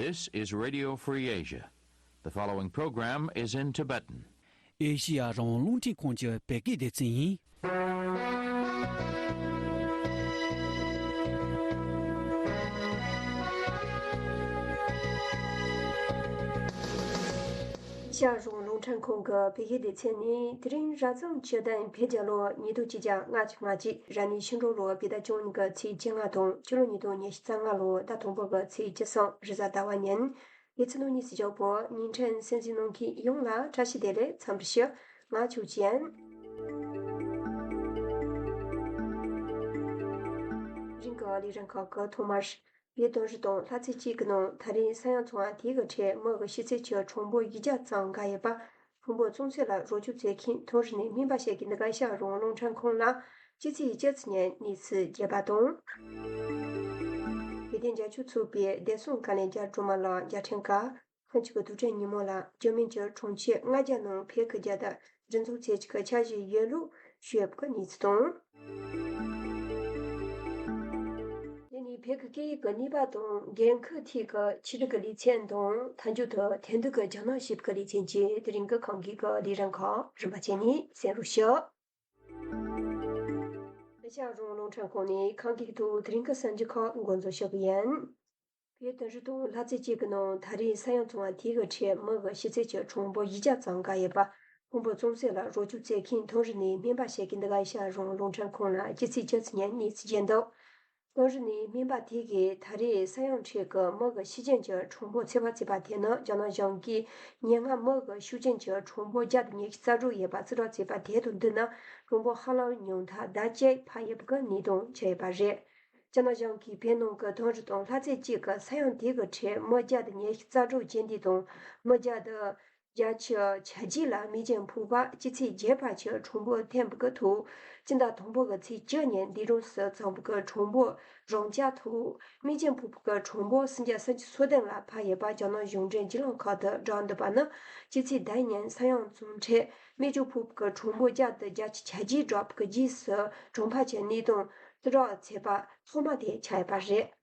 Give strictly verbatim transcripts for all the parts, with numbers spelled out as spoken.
This is Radio Free Asia. The following program is in Tibetan. ཨེ་ཤི་ཡ་རང་དབང་རླུང་འཕྲིན་ཁང་གི་བོད་སྐད་སྡེ་ཚན་ཡིན། ཤར་རོང་རླུང་འཕྲིན་ཁང་གི་བོད་སྐད་སྡེ་ཚན་ནི་དེ་རིང་རབ་བྱུང་སྤྱི་ཟླ་བོད་རྒྱལ་ལོ་ཉིས་སྟོང་ཆིག་བརྒྱ་ལྔ་བཅུ་ང་གཅིག་རབ་གནས་ཕྱི་འབྲེལ་ལོ་བོད་ཟླ་བཅུ་གཉིས་ཀྱི་ཚེས་བཅོ་ལྔ་དང་ཕྱི་ལོ་ཉིས་སྟོང་ཉི་ཤུ་རྩ་ལྔ་ལོ་ཟླ་དང་པོ་གི་ཚེས་བཅུ་གསུམ་རེས་གཟའ་ཟླ་བ་ཉིན། ཡིད་ཚིམ་ནོར་གཉིས་སུ་འཇོག་པོ་ཉིན་ཕྲན་གསན་གཟིགས་གནང་མཁན་ཡོངས་ལ་བཀྲ་ཤིས་བདེ་ལེགས། འཚམས་འདྲི་ཞུ། ང་ཆོས་ཅན། རིང་གི་ལས་རིམ་ཁག་གི་ཐོག་མར། བོད་དོན་རིག་དང་ལྷ་ཚེས་གཅིག་གི་ནང་ད་རེས་ས་ཡོམ་ཚོང་བ་དེ་གི་ཁྲོད་མི་གི་ཤི་ཚད་ཀྱི་གྲངས་འབོར་བཞི་བརྒྱ་ཙམ་འགའ་ཡོད་པ། ཕུང་པོ་བཙོང་ཚད་ལ་རོགས་སྐྱོར་བྱེད་མཁན་དོན་རིག་ནས་སྨན་པ་ཞིག་གིས་འདི་ག་ཤར་རོང་རླུང་འཕྲིན་ཁང་ལ་སྤྱི་ཚེས་བཅུ་ཚེས་ཉིན་གནས་ཚུལ་བརྒྱབ་པ་དང་། དགེ་ལྡན་རྒྱ་ཆོས་ཚོགས་པའི་བདེ་སྲུང་བཀའ་བློན་རྒྱ་སྒྲོལ་མ་ལགས་རྒྱལ་ཕྲན་ཁག་ལྷན་ཚོགས་ཀྱི་དུས་དྲན་ཉིན་མོ་ལ་འཇར་མན་གྱི་གྲོང་ཁྱེར་ལྔ་བརྒྱ་ནང་བོད་ཀྱི་རྒྱལ་དར་སྒྲེང་འཛུགས་ཚད་ཀྱི་འཆར་གཞི་ཡོད་ལུགས་ཞུས་པའི་གནས་ཚུལ་དང་། དེ་ནས་བོད་ཀྱི་སྐད་ཡིག་གི་གནས་བབ་དང་འགན་ཁུར་ཐད་ཀྱི་ཆེད་སྒྲིག་གི་ལེ་ཚན་དང་མཐའ་མཇུག་ཏུ་དོན་བསྡུ་གི་རྒྱང་སྣོན་ཞིབ་ཀྱི་ལེ་ཚན་བཅས་དེ་རིང་གི་ཁམས་སྐད་ཀྱི་ལས་རིམ་ཁག་རིམ་པ་བྱས་ནས་གསན་རོགས་ཞུ། ལྷ་ཤར་རོང་རླུང་འཕྲིན་ཁང་ནས་ཁམས་སྐད་ཐོག་དེ་རིང་གི་གསར་འགྱུར་ཁག་འགོ་འཛུགས་ཞུ་གི་ཡིན། བོད་དོན་རིག་དང་ལྷ་ཚེས་གཅིག་གི་ནང་ད་རེས་ས་ཡོམ་ཚོང་བ་དེ་གི་ཁྲོད་མི་གི་ཤི་ཚད་ཀྱི་གྲངས་འབོར་བཞི་བརྒྱ་ཙམ་འགའ་ཡོད་པ། ཕུང་པོ་བཙོང་ཚད་ལ་རོགས་སྐྱོར་བྱེད་མཁན་དོན་རིག་ནས་སྨན་པ་ཞིག་གིས་འདི་ག་ཤར་རོང་རླུང་འཕྲིན་ཁང་ལ་སྤྱི་ཚེས་བཅུ་ཚེས་ཉིན་གནས་ཚུལ་བརྗོད་འདུག་དོན་རིག་ནས་སྨན་པ་དེ་གིས་ད་རེས་ས་ཡོམ་ཁྲོད་ཀྱི་མི་གི་ཤི་རྐྱེན་གྱི་གྲངས་འབོར་ཚོད་དཔག་བྱས་པ་དེ་ནི་རྒྱ་ནག་གཞུང་གིས་ཉེན་ལྔ་མི་གི་ཤི་རྐྱེན་གྱི་གྲངས་འབོར་བརྒྱ་དང་ཉི་ཤུ་རྩ་དྲུག་ཡོད་པ་རྩིས་རོགས་བྱས་པ་དེ་དང་བསྡུར་ན་གྲངས་འབོར་ཧ་ལམ་ཉུང་མཐར་ཟླ་གཅིག་ཕར་ཡོད་པའི་གནས་སྟངས་ཆགས་ཡོད་པ་རེད། རྒྱ་ནག་གཞུང་གིས་བོད་ནང་གི་དོན་རིག་དང་ལྷ་ཚེས་གཅིག་གི་ས་ཡོམ་དེ་གི་ཁྲོད་མི་བརྒྱ་དང་ཉི་ཤུ་རྩ་དྲུག་རྐྱེན་འདས་དང་མི་བརྒྱ་དང་བརྒྱད་ཅུ་གྱ་གཅིག་ལ་རྨས་སྐྱོན་ཕོག་པ། ལྕི་ཚད་རྒྱས་པ་ཆེ་གྲངས་འབོར་ཐོན་པའི་ཐོག་སྤྱི་ཟླ་དང་པོ་གི་ཚེས་བཅུ་ཉིན་འདས་གྲོངས་སུ་སོང་བའི་གྲངས་འབོར་རང་འཇགས་ཐོག་རྨས་སྐྱོན་ཕོག་པའི་གྲངས་འབོར་སུམ་བརྒྱ་སུམ་ཅུ་སོ་བདུན་ལ་ཕར་ཡོད་པ་རྒྱ་ནག་གཞུང་འབྲེལ་བརྒྱུད་ལམ་ཁག་ཏུ་བསྒྲགས་འདུག་པ་ནི་ཕྱི་ཚེས་བདུན་ཉིན་ས་ཡོམ་བྱུང་འཕྲལ་རྨས་སྐྱོན་ཕོག་པའི་གྲངས་འབོར་བརྒྱ་དང་བརྒྱད་ཅུ་གྱ་གཅིག་བསྒྲགས་པའི་རྗེས་སུ་གྲངས་འཕར་གྱི་གནས་སྟངས་རྩིས་རོགས་བྱས་པ་ཐོག་མ་དེ་ཆགས་ཡོད་པ་རེད།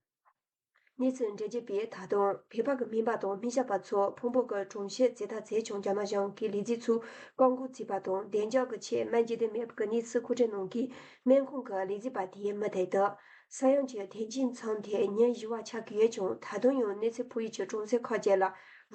གནས་ཚུལ་འགྲེལ་བརྗོད་པས་ད་དུང་བོད་པ་གི་སྨན་པ་དང་སྨན་ཞབས་པ་ཚོ་ཕུང་པོ་གི་གྲངས་བཤེར་བྱེད་ཐབས་བྱས་ཀྱང་རྒྱ་ནག་གཞུང་གིས་ལས་བྱེད་ཚོས་བཀག་འགོག་བྱས་པ་དང་བདེ་འཇགས་ཀྱི་ཆེད་སྨན་བཅོས་དེ་མེད་པའི་གནས་ཚུལ་མཁོ་སྤྲོད་གནང་གིས་སྨན་ཁང་གི་ལས་བྱེད་པ་དེས་མུ་མཐུད་དུ་ས་ཡོམ་གྱི་དོན་རྐྱེན་མཚོན་ཐེངས་ཉེར་བཞི་བ་ཆགས་ཀྱི་ཡོད་ཀྱང་ད་དུང་ཡང་གནོད་འཚེ་ཕོག་ཡུལ་གྱི་གྲོང་གསེབ་ཁག་ཅིག་ལ་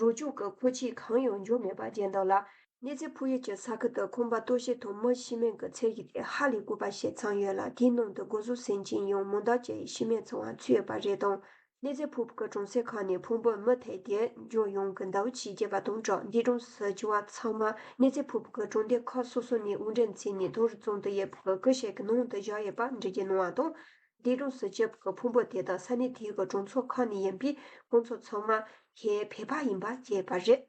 རོགས་སྐྱོབ་ཀྱི་མཁོ་ཆས་གང་ཡང་འབྱོར་མེད་པ་བརྗོད་འདུག་ལ། གནོད་འཚེ་ཕོག་ཡུལ་གྱི་ས་ཁུལ་དུ་ཁང་པ་གཏོར་བཤིག་དང་མི་ཤི་རྨས་ཀྱི་ཚད་གཞི་དེ་ཧ་ལས་དགོས་པ་ཞིག་ཚང་ཡོད་ལ། དེའི་ནང་དུ་སྒོ་ཟོག་ཟིན་ཅིང་ཡང་མང་དག་ཅིག་ཤི་རྨས་ཚང་བ་ཚུད་ཡོད་པ་རེད་དང་། གནོད་འཚེ་ཕོག་པའི་གྲོང་གསེབ་ཁག་ནས་ཕུང་པོ་མུ་མཐུད་དེ་འབྱོར་ཡོང་གི་འདུག་ཅེས་བརྗོད་པ་དང་སྦྲགས། འདས་གྲོངས་སུ་གྱུར་བ་ཚང་མ་གནོད་འཚེ་ཕོག་པའི་གྲོང་སྡེ་ཁག་སོ་སོ་ནས་དབུ་འདྲེན་བྱས་ནས་དོན་རིག་རྫོང་དུ་ཡོད་པའི་སྐུ་ཞབས་ཀྱི་ནང་དུ་བཞག་ཡོད་པ་འགྲེལ་བརྗོད་གནང་བ་དང་། འདས་གྲོངས་སུ་གྱུར་པའི་ཕུང་པོ་དེ་དག་ས་གནས་དེའི་གྲོང་ཚོ་ཁག་ནས་ཡིན་པས་ཁོང་ཚོ་ཚང་མ་ཧེ་བོད་པ་ཡིན་པ་བརྗོད་པ་རེད།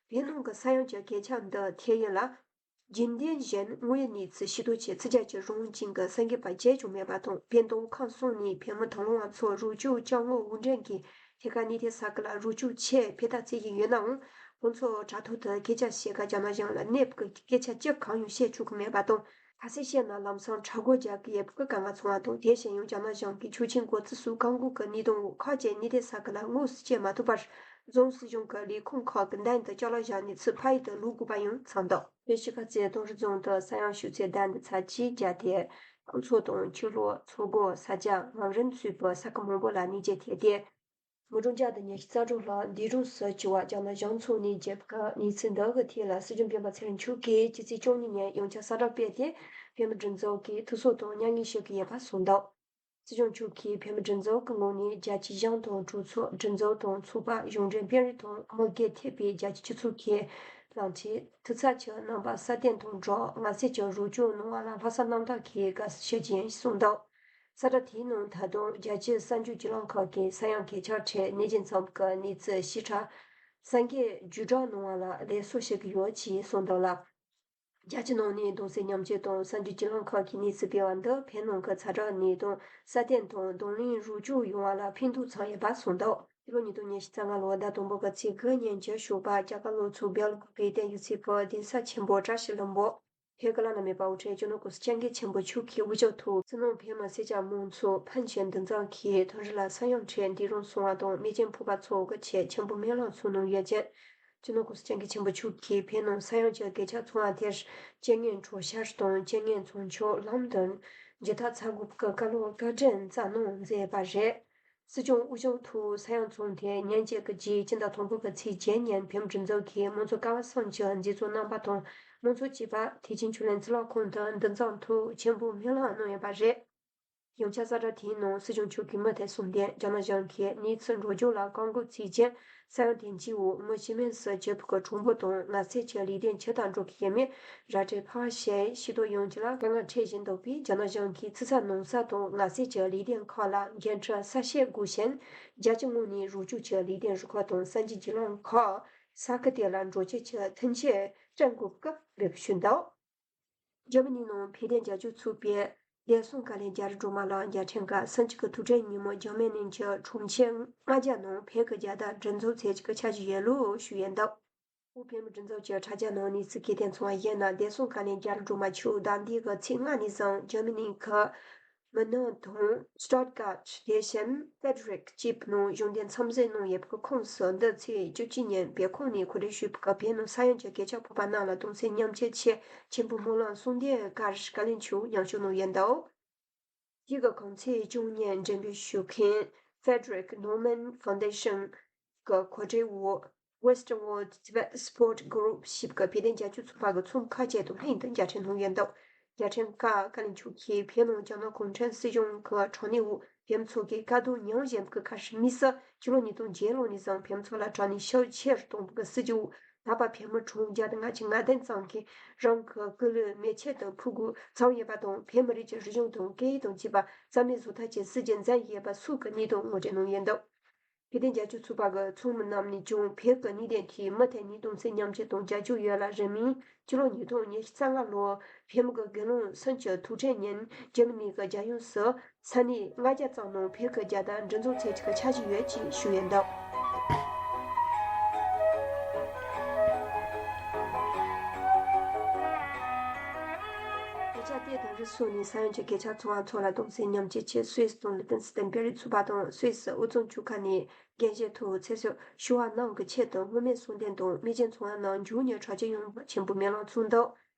བོད་ནང་གི་ས་ཡོམ་གྱི་གོད་ཆག་འདི་ཐེ་ཡོད་ལ། རྒྱུན་ལྡན་བཞིན་དངོས་ཡོད་གནས་ཚུལ་ཤེས་རྟོགས་ཆེད་ཚིག་རྒྱ་ཆེ་རང་བཞིན་གྱི་གསར་འགོད་པ་བྱས་ཀྱང་མེད་པ་དང་། བོད་མདོ་ཁམས་གསུམ་ནས་བོད་མི་དང་བླངས་པ་ཚོ་རོགས་སྐྱོབ་ཅ་དངོས་དབུ་འདྲེན་གྱིས་ཐད་ཀར་གནས་ཐེབས་ས་ཁུལ་ལ་རོགས་སྐྱོབ་ཆེད་ཕེབས་ཐབས་བྱེད་བཞིན་ཡོད་ནའང་། ཁོང་ཚོ་དྲ་ཐོག་ཏུ་སྐད་ཆ་བཤད་སྐབས་རྒྱ་ནག་གཞུང་ལ་གནོད་པའི་སྐད་ཆ་གཅིག་གང་ཡང་བཤད་ཆོག་གི་མེད་པ་དང་། གལ་སྲིད་བཤད་ན་ལམ་སང་དྲག་རྒོལ་རྒྱག་གི་ཡོད་པའི་དཀའ་ངལ་ཚང་བ་དང་། དེ་བཞིན་ཡང་རྒྱ་ནག་གཞུང་གིས་ཆོག་མཆན་འགོད་རྩིས་སོགས་བཀག་འགོག་གི་གནད་དོན་འོག་ཁག་ཅིག་གནས་ཐེབས་ས་ཁུལ་ལ་དངོས་སུ་སྐྱེལ་མ་ཐུབ་པར། རྫོང་སྲིད་གཞུང་གི་ལས་ཁུངས་ཁག་གི་མདུན་དུ་ཅ་ལག་བཞག་ནས་ཚུར་ཕ་ཡུལ་དུ་ལོག་དགོས་པ་ཡང་ཚང་འདུག་བོད་ཕྱི་ཁ་རྩེ་དོན་རིག་རྫོང་དུ་ས་ཡོམ་ཤུགས་ཚད་ལྡན་འདི་ཚར་གཅིག་བརྒྱབ་སྟེ། ཁོང་ཚོ་དང་ཆུ་ལོག་མཚོ་སྒོ་ས་རྒྱ་ངམ་རིམ་གཙོས་པའི་ས་ཁུལ་མང་པོ་ལ་ནད་རྐྱེན་ཐེབས་ཏེ། མི་གྲངས་བརྒྱ་དང་ཉི་ཤུ་རྩ་དྲུག་ལྷག་འདས་གྲོངས་སུ་གྱུར་བ་རྒྱ་ནག་གཞུང་ཕྱོགས་ནས་བརྗོད་པའི་གནས་ཚུལ་འདི་གི་ཐད་ལ་སྲིད་སྐྱོང་སྤེན་པ་ཚེ་རིང་མཆོག་གིས་ཕྱི་ཚེས་བཅུ་གཉིས་ཉིན་ཡང་བསྐྱར་གསལ་བསྒྲགས་སྤེལ་ཏེ། བོད་མི་སྒྲིག་འཛུགས་ཀྱིས་ཐུགས་གསོ་དང་མྱ་ངན་ཞུ་གི་ཡོད་པ་གསུངས་འདུག་སྲིད་སྐྱོང་མཆོག་གིས་བོད་མི་སྒྲིག་འཛུགས་ཀྱི་ངོས་ནས་རྒྱལ་སྤྱིའི་གཞུང་དང་གྲོས་ཚོགས་སྒྲིག་འཛུགས་དང་ཚོགས་པ་གཞུང་འབྲེལ་དཔོན་རིགས་དང་མི་སྒེར་ཐེ་བའི་རྒྱལ་སྤྱིའི་སྤྱི་ཚོགས་ཀྱི་གླེང་ཆེད་དུས་ཚོད་ཀྱི་རྣམ་པ་སྲ་བརྟན་དང་སྦྲགས་མངའ་སྡེ་གྱི་རོགས་སྐྱོར་གནང་བ་ལ་ལྷག་བསམ་རྣམ་དག་གིས་དགའ་བསུ་ཞུ་རྒྱུ་ཡིན་གསུངས་འདུག་གསལ་བསྒྲགས་དེའི་ནང་ད་དུང་རྒྱལ་སྤྱིའི་གསར་འགྱུར་བརྒྱུད་ལམ་ཁག་གིས་ས་ཡོམ་གོད་ཆག་ཁྲོད་ནད་རྐྱེན་ཚང་གི་གནས་ཚུལ་ཞིབ་ཕྲ་གསར་འགོད་བརྒྱུད་བསྒྲགས་གནང་བ་ལ་ལེགས་གསོལ་ཞུ་གི་ཡོད་ཅེས་གསུངས་འདུག་ལ། རྒྱལ་སྤྱི་ནང་ནས་གདུང་སེམས་མཉམ་སྐྱེད་དང་གསར་འགྱུར་བརྒྱུད་ལམ་ཁག་གིས་གནས་ཚུལ་སྤེལ་བ་འདི་བོད་ནང་གི་ཚ་དྲག་ནད་དང་སྲ་བརྟན་དང་གདོང་ལེན་རོགས་སྐྱོར་ཡོང་བ་ལ་ཕན་ཐོགས་ཚང་ཡོད་པ་གསུངས་འདུག་ཕྱི་ལོ་ཉིས་སྟོང་ཉི་ཤུ་རྩ་ལྔ་ལོའི་ཟླ་དང་པོ་གི་ཚེས་དགུ་ཉིན་གྱི་ཞོགས་པ་རྒྱ་གར་ལོ་ཚོ་སྦེལ་ཀོབ་པའི་གདན་ཡོད་ཚེ་ཕོ་གདན་ས་ཆེན་པོ་བཀྲ་ཤིས་ལྷུན་པོ། བོད་བཀའ་བླ་ན་མེད་པ་དབུ་ཁྲིད་སྤྱི་ནོར་༸གོང་ས་༸སྐྱབས་མགོན་ཆེན་པོ་མཆོག་གིས་དབུ་ཞུགས་ཐོག་སྤྱི་ནོར་བོད་མི་སེར་སྐྱ་མང་ཚོགས་ཕོན་ཆེན་འདུ་འཛོམས་ཀྱིས་དོན་རེ་ལ་ས་ཡོམ་ཁྲོད་འདས་གྲོངས་སོང་བ་དང་རྨས་སྐྱོན་ཕོག་པ་ཚོ་གི་ཆེད་མཆོད་འབུལ་སྨོན་ལམ་གསུང་གནང་ཡོད་ཅིང་། སྤྱི་ནོར་༸གོང་ས་༸སྐྱབས་མགོན་ཆེན་པོ་མཆོག་གིས་བོད་ནང་ས་ཡོམ་གྱི་གོད་ཆག་ཚོར་བ་དེར་རྐྱེན་ངན་གྲོགས་ཤར་དང་རྐྱེན་ངན་ཚོགས་ཆུང་ལམ་སྟོན་ཇི་ལྟར་བྱ་དགོས་ཀྱི་བཀའ་སློབ་བཀའ་དྲིན་སྩལ་གནང་མཛད་པ་རེད། སྲིད་སྐྱོང་དབུ་བཞུགས་ཐོག་ས་ཡོམ་ཚོར་མཁན་ཉིན་གཅིག་གི་རྗེས་སྤྱི་ཟླ་དང་པོ་གི་ཚེས་བརྒྱད་ཉིན་བོད་མི་སྒྲིག་འཛུགས་ཀྱི་དམངས་གཙོ་ཀ་བ་གསུམ་གྱི་མཛད་གཙོ་རྣམ་པ་དང་དམངས་གཙོ་སྤྱི་པ་དེ་བཞིན་ཆོས་གླིང་ཚུར་ལོག་ཁང་དུ་འདུ་འཛོམས་ཐོག་མཆོད་འབུལ་སྨོན་ལམ་གནང་ཡོད་པ་རེད། ཡང་བསྐྱར་གསལ་བསྒྲགས་དེའི་ནང་སྲིད་སྐྱོང་མཆོག་གིས་མུ་མཐུད་གསུངས་དོན། རྒྱ་ནག་གཞུང་གིས་གནས་ཚུལ་འགྲོ་རྒྱུགས་ལ་བཀག་འགོག་བྱས་རྗེས་ས་ཡོམ་དེ་འདིའི་འོག་མི་ཤི་རྨས་སུ་གྱུར་པའི་གྲོང་པ་དང་ནགས་ཚལ་གྱི་ལུད་ལྡན་ཇི་ལྟར་འགྲོ་གི་ཡོད་མེད་ར་སྤྲོད་ཕར་བཤད་ཤེས་རྟོགས་ཡོང་རྒྱུ་ལ་དཀའ་ངལ་འཕྲད་བཞིན་འདུག་པས། རྒྱ་ནག་གཞུང་གིས་ཕྱི་ས་ནང་ས་དང་ནགས་ཚལ་གྱི་ལུད་ལྡན་ཁག་ལ་འགན་འཁྲི་གསལ་བཤད་དགོས་ཤིང་། རྒྱལ་སྤྱིའི་ངོས་ནས་རོགས་སྐྱོར་གྱི་ལུད་ལྡན་རུ་ཁག་དང་ས་འཇིགས་སྒྱིད་ལམ་ཁག་ས་ཁུལ་དེ་ལ་འགྲོ་སྐྱོད་ཀྱི་མཐུན་རྐྱེན་བསྐྲུན་དགོས་སྐོར་འབོད་སྐུལ་ཞུས་འདུག་འཇར་མ་ནི་ནང་བོད་དོན་རྒྱབ་སྐྱོར་ཚོགས་པའི་བདེ་སྲུང་བཀའ་བློན་རྒྱ་རི་སྒྲོལ་མ་ལགས་རྒྱལ་ཕྲན་ཁག་ཟིན་བྲིས་ཀྱི་ཐུག་འཕྲད་ཉིན་མོ་འཇར་མ་ནི་གྱི་གྲོང་ཁྱེར་ལྔ་བརྒྱ་ནང་བོད་ཀྱི་རྒྱལ་དར་སྒྲེང་འཛུགས་མཛད་ཀྱི་འཆར་གཞི་ཡོད་ལུགས་ཞུས་ཡོད་འདུག་དབུས་བོད་མིའི་སྒྲིག་འཛུགས་ཀྱི་དྲ་རྒྱ་ནང་གནས་ཚུལ་གྱི་དོན་ཚོང་བ་ཡིན་ན། བདེ་སྲུང་བཀའ་བློན་རྒྱ་རི་སྒྲོལ་མ་མཆོག་ཟླ་འདིའི་གི་ཚེས་ལྔ་ནས་བཟུང་འཇར་མ་ནི་གི་མི་ནང་དང་Stuttgart་དེ་བཞིན་Freiberg་བཅས་ནང་གཞུང་འབྲེལ་འཚམས་གཟིགས་གནང་ཡོད་པའི་ཁོངས་སུ། འདི་ཚེས་བཅུ་གཅིག་ཉིན་བོད་ཁང་ནས་གོ་སྒྲིག་ཞུས་པའི་བོད་ནང་ས་ཡོམ་གྱི་གོད་ཆག་ཕོག་པ་རྣམས་ལ་གདུང་སེམས་མཉམ་སྐྱེད་ཆེད་མཆོད་འབུལ་སྨོན་ལམ་གསུང་དོན་སྐོར་བཀའ་བློན་མཆོག་ཉམས་ཞིབ་གནང་ཡོད་འདུག་དེ་གི་གོང་ཚེས་བཅུ་གཉིས་ཉིན་མགྲོན་འབོད་ཞུ་མཁན་Frederick Naumann Foundation་གི་གོ་སྒྲིག་འོག Western World Tibet Support Group་ཞེས་པའི་བོད་དོན་རྒྱབ་སྐྱོར་ཚོགས་པ་གི་ཚོགས་མི་ཁག་ཅིག་དང་ལྷན་དུ་མཇལ་འཕྲད་གནང་ཡོད་འདུག་མཇལ་འཕྲད་སྐབས་བཀའ་བློན་མཆོག་གིས་བོད་ནང་རྒྱ་ནག་གུང་ཁྲན་སྲིད་གཞུང་གི་དྲག་གནོན་འོག་བོད་མི་ཚོ་གིས་དཀའ་སྡུག་མྱངས་བཞིན་པའི་ཁར་དམིགས་བསལ་ཕྱི་ལོ་ཉིས་སྟོང་བརྒྱད་ལོ་ནས་བཟུང་བོད་མི་ཚོ་ལ་དྲག་གནོན་ཤུགས་ཆེ་རུ་གཏོང་བའི་སྲིད་ཇུས་འོག་ད་བར་བོད་མི་གྲངས་བརྒྱ་དང་ལྔ་བཅུ་ང་བདུན་ཙམ་གྱིས་རང་གི་སྐུ་ལུས་མེ་མཆོད་དུ་ཕུལ་དགོས་བྱུང་ཡོད་པ་དང་། བོད་མི་རིགས་ཀྱི་རིག་གཞུང་དང་སྐད་ཡིག་དང་བཅས་པ་རྩ་མེད་བཟོ་ཐབས་ཀྱི་སྲིད་ཇུས་འཛིན་ཡོད་པ་སོགས་ཀྱི་གནད་དོན་ངོ་སྤྲོད་གནང་ཡོད་འདུག་བོད་དོན་རྒྱབ་སྐྱོར་ཚོགས་པ་གི་ཚོགས་མི་རྣམས་ནས་ཀྱང་བོད་ཀྱི་གནད་དོན་ཐད་མུ་མཐུད་ནས་གདུང་སེམས་མཉམ་སྐྱེད་དང་རྒྱབ་སྐྱོར་ཡོད་ལ། རིང་མིན་ཕྱི་ལོ་ཉིས་སྟོང་ཉི་ཤུ་རྩ་ལྔ་ལོར་བོད་མི་གི་སྒེར་ལངས་སེམས་ཀྱི་ཐུག་འཕྲད་ཉིན་འཇར་མ་ནི་གི་རྒྱལ་ཡོངས་སུ་ས་གནས་ལྔ་བརྒྱ་ཙམ་ནང་བོད་ཀྱི་རྒྱལ་དར་སྒྲེང་འཛུགས་མཛད་ཀྱི་འཆར་གཞི་ཡོད་ཅེས་ཞུས་ཡོད་འདུག་རྒྱལ་ཁབ་དེ་དང་རིགས་སོགས་ནས་ས་ཡོམ་གྱི་གོད་ཆག་ཚོར་བ་ཚོ་ལ་གདུང་སེམས་མཉམ་སྐྱེད་ཆེད་སུད་སི་དང་ལི་ཏེན་སི་ཏན་བོད་རིགས་ཚོགས་པ་དང་སུད་སི་དབུས་གཙང་ཆོལ་ཁ་ནས་རྒན་གཞོན་ཐོག་ཚེ་སྲོག་ཤོར་བ་རྣམས་ཀྱི་ཆེད་དུ་བསྔོ་སྨོན་གསོལ་འདེབས་དང་རྨས་སྐྱོན་ཚོར་བ་རྣམས་མགྱོགས་མྱུར་དྲག་སྐྱེད་ཡོང་བ་མཆོད་འབུལ་སྨོན་ལམ་གསུངས་འདུག་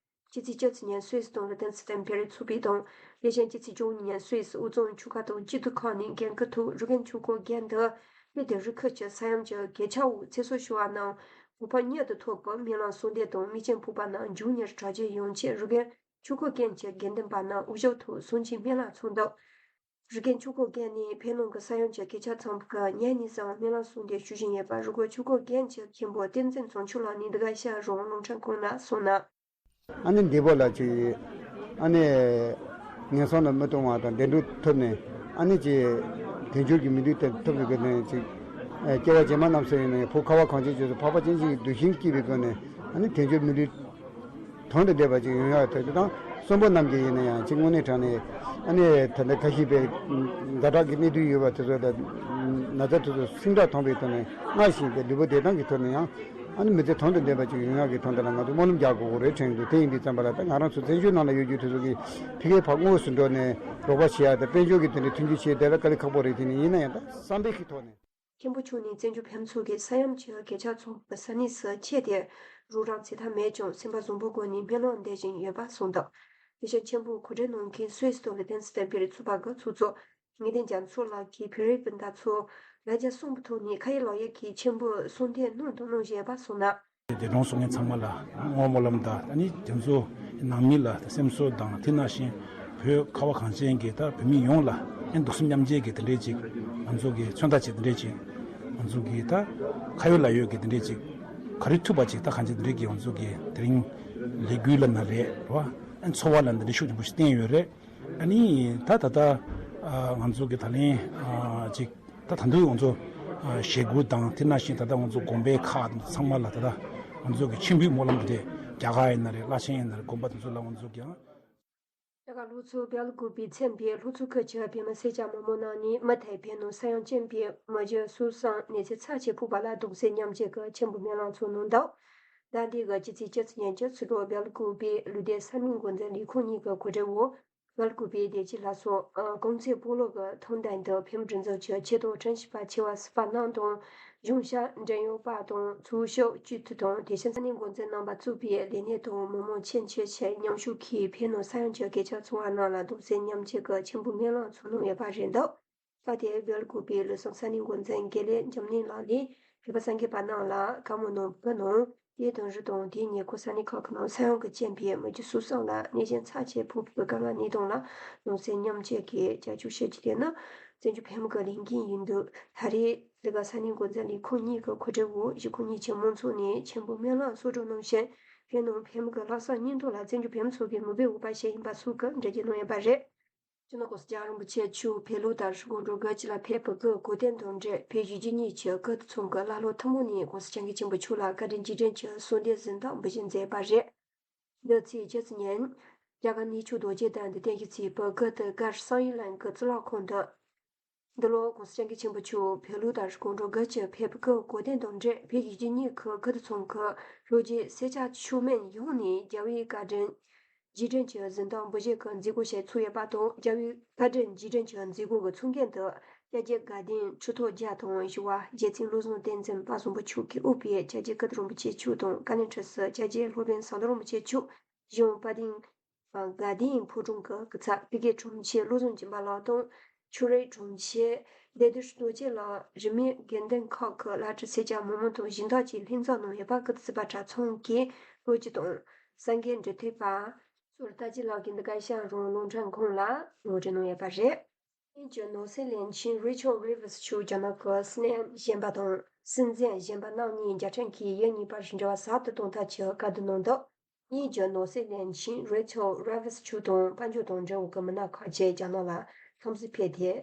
ཕྱི་ཚེས་བཅུ་གཅིག་ཉིན་སུད་སི་དང་ལི་ཏེན་སི་ཏན་བོད་རིགས་ཚོགས་པའི་དང་ལས་གཞན་ཕྱི་ཚེས་བཅུ་གཉིས་ཉིན་སུད་སི་དབུས་གཙང་ཆོལ་ཁ་དང་སྐྱིད་སྡུག་ཁག་ནས་འགན་འཁུར་ཐོག་རི་ཀོན་ཆོས་འཁོར་དགོན་དུ་བོད་དང་རི་ཁུལ་གྱི་ས་ཡོམ་གྱི་གོད་ཆག་འོག་ཚེ་སྲོག་ཤོར་བ་རྣམས་གོ་འཕང་མྱུར་དུ་ཐོབ་པར་སྨོན་ལམ་གསོལ་འདེབས་དང་རྨས་སྐྱོན་ཕོག་པ་རྣམས་མགྱོགས་མྱུར་དྲག་སྐྱེད་ཡོང་ཆེད་རི་ཀོན་ཆོས་འཁོར་དགོན་གྱི་དགེ་འདུན་པ་རྣམས་དབུ་ཞུགས་ཐོག་གསུང་ཆོས་སྨོན་ལམ་ཚོགས་འདུ། རི་ཀོན་ཆོས་འཁོར་དགོན་ནས་བོད་ནང་གི་ས་ཡོམ་གྱི་གོད་ཆག་ཚང་བའི་ཉིན་ནས་བཟུང་སྨོན་ལམ་གསུང་སྟེ་ཞུ་བཞིན་ཡོད་པ་རི་ཀོན་ཆོས་འཁོར་དགོན་གྱི་མཁན་པོ་བསྟན་འཛིན་ཚང་ཆོས་ལགས་ནས་འདི་ག་ཤར་རོང་རླུང་འཕྲིན་ཁང་ལ་གསུངས་ན། ཨ་ནི་འདས་པོ་ལ་ཅིག་ཨ་ནི་ངན་སོང་ལ་མི་ལྟུང་བ་དང་བདེ་འགྲོ་ཐོབ་ནས་ཨ་ནི་ཅིག་དལ་འབྱོར་གྱི་མི་ལུས་དེ་ཐོབ་པའི་སྒོ་ནས་ཅིག་སྐྱེ་བ་རྗེས་མ་རྣམས་སུ་ཡིན་ནའི་བོད་ཁ་བ་གངས་ཅན་ལྗོངས་སུ་འཕགས་པ་སྤྱན་རས་གཟིགས་གདུལ་ཞིང་སྐྱིད་པའི་སྒོ་ནས་ཨ་ནི་དལ་འབྱོར་མི་ལུས་དོན་དང་ལྡན་པ་ཅིག་ཡོང་ཡག་དེ་དང་གསོན་པོ་རྣམས་ཀྱིས་ཡིན་ན་ཡང་ཅིག་དངོས་གནས་དྲང་ནས་ཨ་ནི་ད་ལྟ་ཁ་ཤས་པའི་ཛ་དྲག་གི་གནད་དོན་ཡོད་པ་དེ་ཚོ་དང་ན་ཚ་དེ་ཚོ་སིང་དྲག་ཐོན་པའི་ཐོག་ནས་སྔར་བཞིན་པའི་ལུས་པོ་བདེ་ཐང་གི་ཐོག་ནས་ཡང་ཨ་ནི་མི་ཚེ་དོན་དང་ལྡན་པ་ཅིག་ཡོང་ཡག་གི་དོན་དག་ལ་ང་ཚོ་སྨོན་ལམ་རྒྱག་དགོས་ཀྱི་རེད་དྲན་འདུག་དེ་ཡིན་དུས་ཙམ་པ་ལ་ད་ང་རང་ཚོ་བཙན་བྱོལ་ནང་ལ་ཡོད་རྒྱུ་དེ་ཚོ་གིས་ཕ་གིའི་ཕར་དངོས་སུ་འགྲོ་ནས་རོགས་པ་བྱེད་ཡག་དང་དཔལ་འབྱོར་གྱི་དེ་འདྲའི་མཐུན་འགྱུར་བྱེད་དེ་ལ་དཀའ་ལས་ཁག་པོ་རེད། དེ་ནི་ཡིན་ན་ཡང་ད་བསམ་པའི་གི་ཐོག་ནས། མཁན་པོ་མཆོག་ནས་བཙན་བྱོལ་བོད་མི་ཚོ་གིས་ས་ཡོམ་གྱི་གོད་ཆག་ཚོར་བའི་ས་གནས་སུ་ཆེད་དུ་རོགས་རམ་བྱེད་ཐབས་མེད་ཀྱང་སེམས་པ་བཟང་པོའི་སྒོ་ནས་སྨོན་ལམ་འདེབས་བཞིན་ཡོད་པ་གསུངས་འདུག་དེ་བཞིན་མཁན་པོ་གོ་སྒྲིག་གནང་མཁན་སུད་སི་དང་ལི་ཐན་སི་ཐན་བོད་རིགས་ཚོགས་པ་གི་ཚོགས་གཙོ་ངེས་དོན་རྒྱ་མཚོ་ལགས་ཀྱིས་བོད་རིགས་སྤུན་ཟླ་ཚོ་ལ་རྒྱ་གསུང་གི་ཐོག་ནས་ཁ་ཡི་ལག་ཡི་གིས་མཆོད་འབུལ་གསུང་འདེབས་གནང་དང་གནང་བཞིན་ཡོད་པ་གསུངས་གནང་། དེ་གྲོངས་སོང་མཁན་ཚང་མ་ལ་བསྔོ་སྨོན་ལམ་དང་ཨ་ནི་དེ་ཚོ་ནང་མི་ལ་སེམས་གསོ་དང་དེ་ནང་བཞིན་བོད་ཁ་བ་གངས་ཅན་གྱི་ད་བོད་མི་ཡོངས་ལ་ཨ་ནི་གདུང་སེམས་མཉམ་སྐྱེད་ཀྱི་དེ་འདྲས་ཅིག་ང་ཚོ་གི་མཚོན་རྟགས་ཅིག་དེ་འདྲས་ཅིག་ང་ཚོ་གི་ད་ཁ་ཡོད་ལག་ཡོད་ཀྱི་དེ་འདྲས་ཅིག་ག་རེ་ཐུབ་པ་ཅིག་ད་གང་ཅི་དེ་འདྲས་ཀྱི་ང་ཚོ་གི་དེ་རིང་ལས་འགུལ་ལབ་ན་རེད་རེད་བ། ཨ་ནི་ཚོར་བ་ལ་འདི་འདྲས་ཤུགས་ཆེན་པོ་ཞིག་བསྟན་ཡོད་རེད། ཨ་ནི་ད་ད་ལྟ་ཨ་ང་ཚོ་གི་ད་ལན་ཨ་ཅིག་ད་ད་དུང་ང་ཚོ་ཨ་ཞེ་དགུ་དང་དེ་ནང་བཞིན་ད་ལྟ་ང་ཚོ་དགོན་པའི་ཁག་ཚང་མ་ལ་ད་ལྟ་ང་ཚོ་གི་མཆོད་འབུལ་སྨོན་ལམ་དེ་རྒྱ་གར་ཡིན་ན་རེད། བླ་ཆེན་ཡིན་ན་རེད། དགོན་པ་དེ་ཚོ་ལ་ང་ཚོ་གི་ཡང་། རྒྱ་གར་ལྷོ་ཕྱོགས་སྦེལ་ཀོབ་པའི་ཚན་པའི་ལྷོ་ཕྱོགས་ཁུལ་གྱི་བོད་མི་སེར་སྐྱ་མང་པོ་རྣམས་ནས་མུ་མཐུད་བོད་ནང་ས་ཡོམ་རྐྱེན་པས་མི་རྒྱུ་སོ་སོའི་གནས་ཚུལ་ཚབས་ཆེ་ཕོག་པ་ལ་གདུང་སེམས་མཉམ་སྐྱེད་ཀྱི་མཆོད་འབུལ་སྨོན་ལམ་ཚོགས་གནང་འདུག་ཟླ་འདིའི་གི་སྤྱི་ཚེས་བཅུ་གཉིས་ཉིན་གྱི་ཕྱི་དྲོ་སྦེལ་ཀོབ་པའི་ལུས་བདེ་ས་གནས་འགོ་འཛིན་ལས་ཁུངས་གཉིས་ཀྱི་གོ་སྒྲིག་འོག་སྦེལ་ཀོབ་པའི་བདེ་སྐྱིད་ལྷ་ཚོགས་གོང་ཚད་སྤོ་ལོ་གི་ཐོབ་ཐང་དང་འཕེལ་མི་སྒྲིག་འཛུགས་ཀྱི་ཆེད་དུ་དྲན་ཤེས་པ་ཆེ་བ་ཟུར་པ་རྣམས་དང་། གཞུང་ཞབས་འབྲེལ་ཡོད་པ་དང་ཚོགས་ཞུགས་སྤྱི་འཐུས་དང་། དེ་བཞིན་ས་གནས་འགོ་འཛིན་རྣམ་པ་གཙོས་པའི་ལས་སྣེ་དང་མི་མང་ཆེད་མཆོད་ཆེད་མཉམ་ཞུགས་ཀྱིས་ཕེབས་གནང་ས་ཡོམ་གྱི་སྐད་ཆ་ཚོར་བ་རྣམས་ལ་གདུང་སེམས་མཉམ་སྐྱེད་ཀྱི་ཆེན་པོའི་སྨོན་ལམ་ཚོགས་གནང་ཡོད་པ་རེད་འདུག་སྐབས་དེར་སྦེལ་ཀོབ་པའི་ལུས་བཟང་ས་གནས་འགོ་འཛིན་དགེ་ལེགས་འཇམ་གླིང་ལགས་ནས་ཕེབས་པ་གསར་འགོད་པ་རྣམས་ལ་བཀའ་མོལ་གནང་གནང་དེའི་དོན་རིགས་དང་དེའི་ཉེ་འཁོར་ས་གནས་ཁག་གི་ནང་ས་ཡོམ་གྱི་རྐྱེན་པས་མི་རྒྱུ་སོ་སོ་ལ་གནོད་སྐྱོན་ཚབས་ཆེ་ཕོག་པའི་དཀའ་ངལ་གནས་སྟངས་ལ་གདུང་སེམས་མཉམ་སྐྱེད་ཀྱི་རྒྱབ་སྐྱོར་ཞུ་རྒྱུ་དེ་ནི་བཙན་བྱོལ་བོད་མི་གི་ལས་འགན་ཡིན་འདུག་ད་རེས་འདི་ག་ས་གནས་འགོ་འཛིན་ལས་ཁུངས་གཉིས་ཀྱི་གོ་སྒྲིག་འོག་གཞིས་ཁོངས་གཉིས་ཀྱི་མང་ཚོགས་ནས་ཆེན་པོ་སྨོན་ལམ་གསོལ་སྒྲོག་གནང་བཞིན་ཕེབས་གནང་བོད་མི་གི་ལྷག་བསམ་སྙིང་སྟོབས་ལ་བཙན་བྱོལ་བོད་མི་ཚོ་གིས་མོས་པའི་འོད་པ་བཞད་ཡིན་པ་སོགས་ཀྱི་འགྲེལ་བརྗོད་གནང་ཡོད་པ་རེད། སྤྱི་ནོར་༸གོང་ས་༸སྐྱབས་མགོན་རིན་པོ་ཆེ་མཆོག་བོད་ལུགས་དར་སྲོལ་དགོང་དྲོ་དགུ་གཅིག་ལ་ཕེབས་པའི་སྐུ་གོ་སྟོན་དང་འབྲེལ་བོད་གཞིས་བྱེས་གཉིས་ཀྱི་སྐུ་དང་མཚུངས་ཀྱི་ཀླ་ཀློ་ཐུན་མོང་ནས་༸གོང་ས་༸སྐྱབས་མགོན་ཆེན་པོ་མཆོག་ལ་བཀའ་དྲིན་རྗེས་དྲན་གྱི་གསོལ་འདེབས་གཟེངས་རྟགས་འབུལ་བཞེས་མཛད་པ་རེད། འདི་ཚེས་བཅུ་གཉིས་ཉིན་རྒྱ་གར་གནས་མཆོག་རྡོ་རྗེ་གདན་དུ་རྟེན་གཞི་བྱས་པའི་དགའ་ལྡན་དགའ་བསམ་ཡུལ་གླིང་གི་གཙུག་ལག་ཁང་དུ། འདི་ལོ་༸གོང་ས་༸སྐྱབས་མགོན་ཆེན་པོ་མཆོག་བོད་ལུགས་དར་སྲོལ་དགོང་དྲོ་དགུ་གཅིག་ཕེབས་པའི་སྐུ་གོ་སྟོན་དང་འབྲེལ་བོད་གཞིས་བྱེས་གཉིས་ཀྱི་སྐུ་དང་མཚུངས་ཀྱི་ལྷོ་རྒྱུད་སེར་སྐྱ་མཆོད་མེ་ཡོངས་ནས་རྒྱལ་བའི་བཀའ་དྲིན་རྗེས་དྲན་གྱི་གཟེངས་རྟགས་འབུལ་བཞེས་ཀྱི་མཛད་སྒོ་ཞིག་ཚོགས་ཡོད་པ་དང་། རྒྱལ་བའི་བཀའ་དྲིན་རྗེས་དྲན་གྱི་མཛད་སྒོ་གི་ཚོགས་མགོན་དུ་སྐྱབས་རྗེ་དགའ་ལྡན་ཁྲི་ཐོག་བརྒྱ་དང་བཞི་པ་རྗེ་བཙུན་བློ་བཟང་བསྟན་འཛིན་དཔལ་བཟང་པོ་མཆོག་གིས་དབུས་པའི་སྐྱབས་རྗེ་ཀིརྟི་རིན་པོ་ཆེ་མཆོག་དང་། བཀའ་བློན་ཁྲི་ཟུར་སྐྱབས་རྗེ་སློབ་དཔོན་ཟམ་གདོང་རིན་པོ་ཆེ་མཆོག་གཞུང་དཔལ་ལྡན་དགའ་ལྡན་ཕོ་བྲང་གི་སྐུ་ཚབ་ཕ་གིའི་དྲུང་ཆེ་བློ་བཟང་སྦྱིན་པ་ལགས་དང་། ཆོས་རིག་དྲུང་ཆེ་བདེ་སྡུག་རྡོ་རྗེ་ལགས། རིས་མེད་དགེ་འདུན་ཁག་གི་བླ་སྤྲུལ་སེར་སྐྱ་མི་མང་དང་གཞན་དག་ཅིག་ལྷན་འཛོམས་གནང་ཡོད་པ་སྐུ་ཚབ་པ་གྲྭ་ཚང་གི་ལྷན་རྒྱས་དང་། གསར་འགོད་འབྲེལ་མཐུད་པ་ཚོར་ལྟ་ཅི་ལགས་ཀྱིས་འདི་ག་ཤར་རོང་རླུང་འཕྲིན་ཁང་ལ་ངོ་སྤྲོད་གནང་ཡོད་པ་རེད། དབྱིན་ཇིའི་ནང་སྲིད་བློན་ཆེན་Rachel Reeves་མཆོག་རྒྱ་ནག་གི་སྲིད་བློན་གཞོན་པ་དང་སྲིད་འཛིན་གཞོན་པ་རྣམ་གཉིས་མཇལ་འཕྲད་ཀྱིས་ཡུལ་གཉིས་བར་འབྲེལ་བ་ཟབ་ཏུ་གཏོང་ཐབས་ཀྱི་བཀའ་བསྡུར་གནང་འདུག་དབྱིན་ཇིའི་ནང་སྲིད་བློན་ཆེན་Rachel Reeves་མཆོག་དང་དཔལ་འབྱོར་དང་འབྲེལ་བའི་མི་སྣ་ཁག་ཅིག་རྒྱ་ནག་ལ་འཚམས་གཟིགས་ཕེབས་ཏེ། དེ་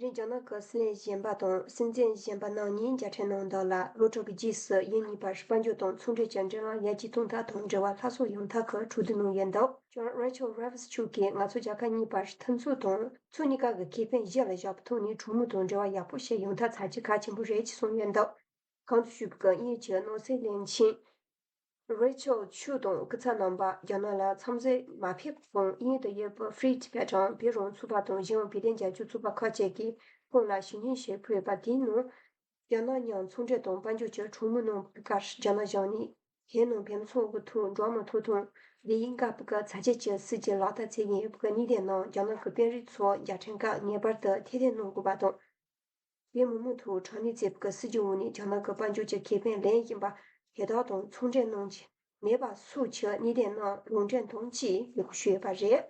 རིང་རྒྱ་ནག་གི་སྲིད་བློན་གཞོན་པ་དང་སྲིད་འཛིན་གཞོན་པ་རྣམ་གཉིས་མཇལ་འཕྲད་གནང་འདུག་ལ། བློ་ཕྲུག་གི་རྗེས་སུ་ཡུལ་གཉིས་བར་དཔལ་འབྱོར་དང་ཚོང་འབྲེལ་གྱི་འབྲེལ་ལམ་ཡར་རྒྱས་གཏོང་ཐབས་དང་འབྲེལ་བ་སླར་གསོ་ཡོང་ཐབས་ཀྱི་གྲོས་བསྡུར་གནང་ཡོད་འདུག་ཀྱང་Rachel Reeves་མཆོག་གིས་ང་ཚོ་རྒྱལ་ཁབ་གཉིས་བར་མཐུན་ཚོགས་དང་ཕྱོགས་གཉིས་ཀ་གི་ཁེ་ཕན་གཞི་ལ་བཞག་པའི་ཐོག་ནས་གྲོས་མོལ་དང་འབྲེལ་བ་ཡག་པོ་ཞིག་ཡོང་ཐབས་ཚར་གྱི་གལ་ཆེན་པོ་རེད་ཅེས་གསུངས་ཡོད་འདུག་གོང་དུ་ཞུས་པའི་དབྱིན་ཇིའི་ནང་སྲིད་བློན་ཆེན་Rachel་མཆོག་དང་སྐུ་ཚབ་རྣམ་པ་རྒྱ་ནག་ལ་འཚམས་གཟིགས་མ་ཕེབས་གོང་དབྱིན་ཡུལ་དུ་ཡོད་པའི་Free Tibet་དང་བོད་རང་ཚོགས་པ་དང་གཞན་ཡང་བོད་དོན་རྒྱབ་སྐྱོར་ཚོགས་པ་ཁག་ཅིག་གིས་ཁོང་ལ་ཞུ་སྙན་ཞིག་ཕུལ་ཡོད་པ་དེའི་ནང་རྒྱ་ནག་མཉམ་ཚོང་འབྲེལ་དང་དཔལ་འབྱོར་གྱི་གྲོས་མོལ་གནང་བའི་སྐབས་རྒྱ་ནག་གཞུང་ནས་བོད་ནང་བོད་མི་ཚོའི་ཐོག་འགྲོ་མི་ཐོབ་ཐང་ལས་ཡིན་དགའ་བོ་གི་ཚ་རྒྱ་ཆེ་སྲིད་ཇུས་ལག་བསྟར་བྱེད་ཀྱིན་ཡོད་པའི་གནས་སྟངས་ནང་རྒྱ་ནག་གི་དཔོན་རིགས་ཚོ་རྒྱལ་ཕྲན་ཁག་ངེས་པར་དུ་ཐད་གཏོང་གནང་དགོས་པ་དང་། བོད་མི་མང་ཐོག་དྲག་གནོན་བྱེད་པའི་སྲིད་ཇུས་འོག་ནས་རྒྱ་ནག་གི་དཔལ་འབྱོར་གྱི་ཁེ་ཕན་ལེན་བཞིན་པ་དེ་དག་དང་ཚོང་འབྲེལ་གནང་རྒྱུ་མེད་པ་སོགས་ཀྱི་གནད་དོན་རྣམས་ལུང་འདྲེན་དང་བཅས་འབོད་སྐུལ་ཞུས་ཡོད་པ་རེད།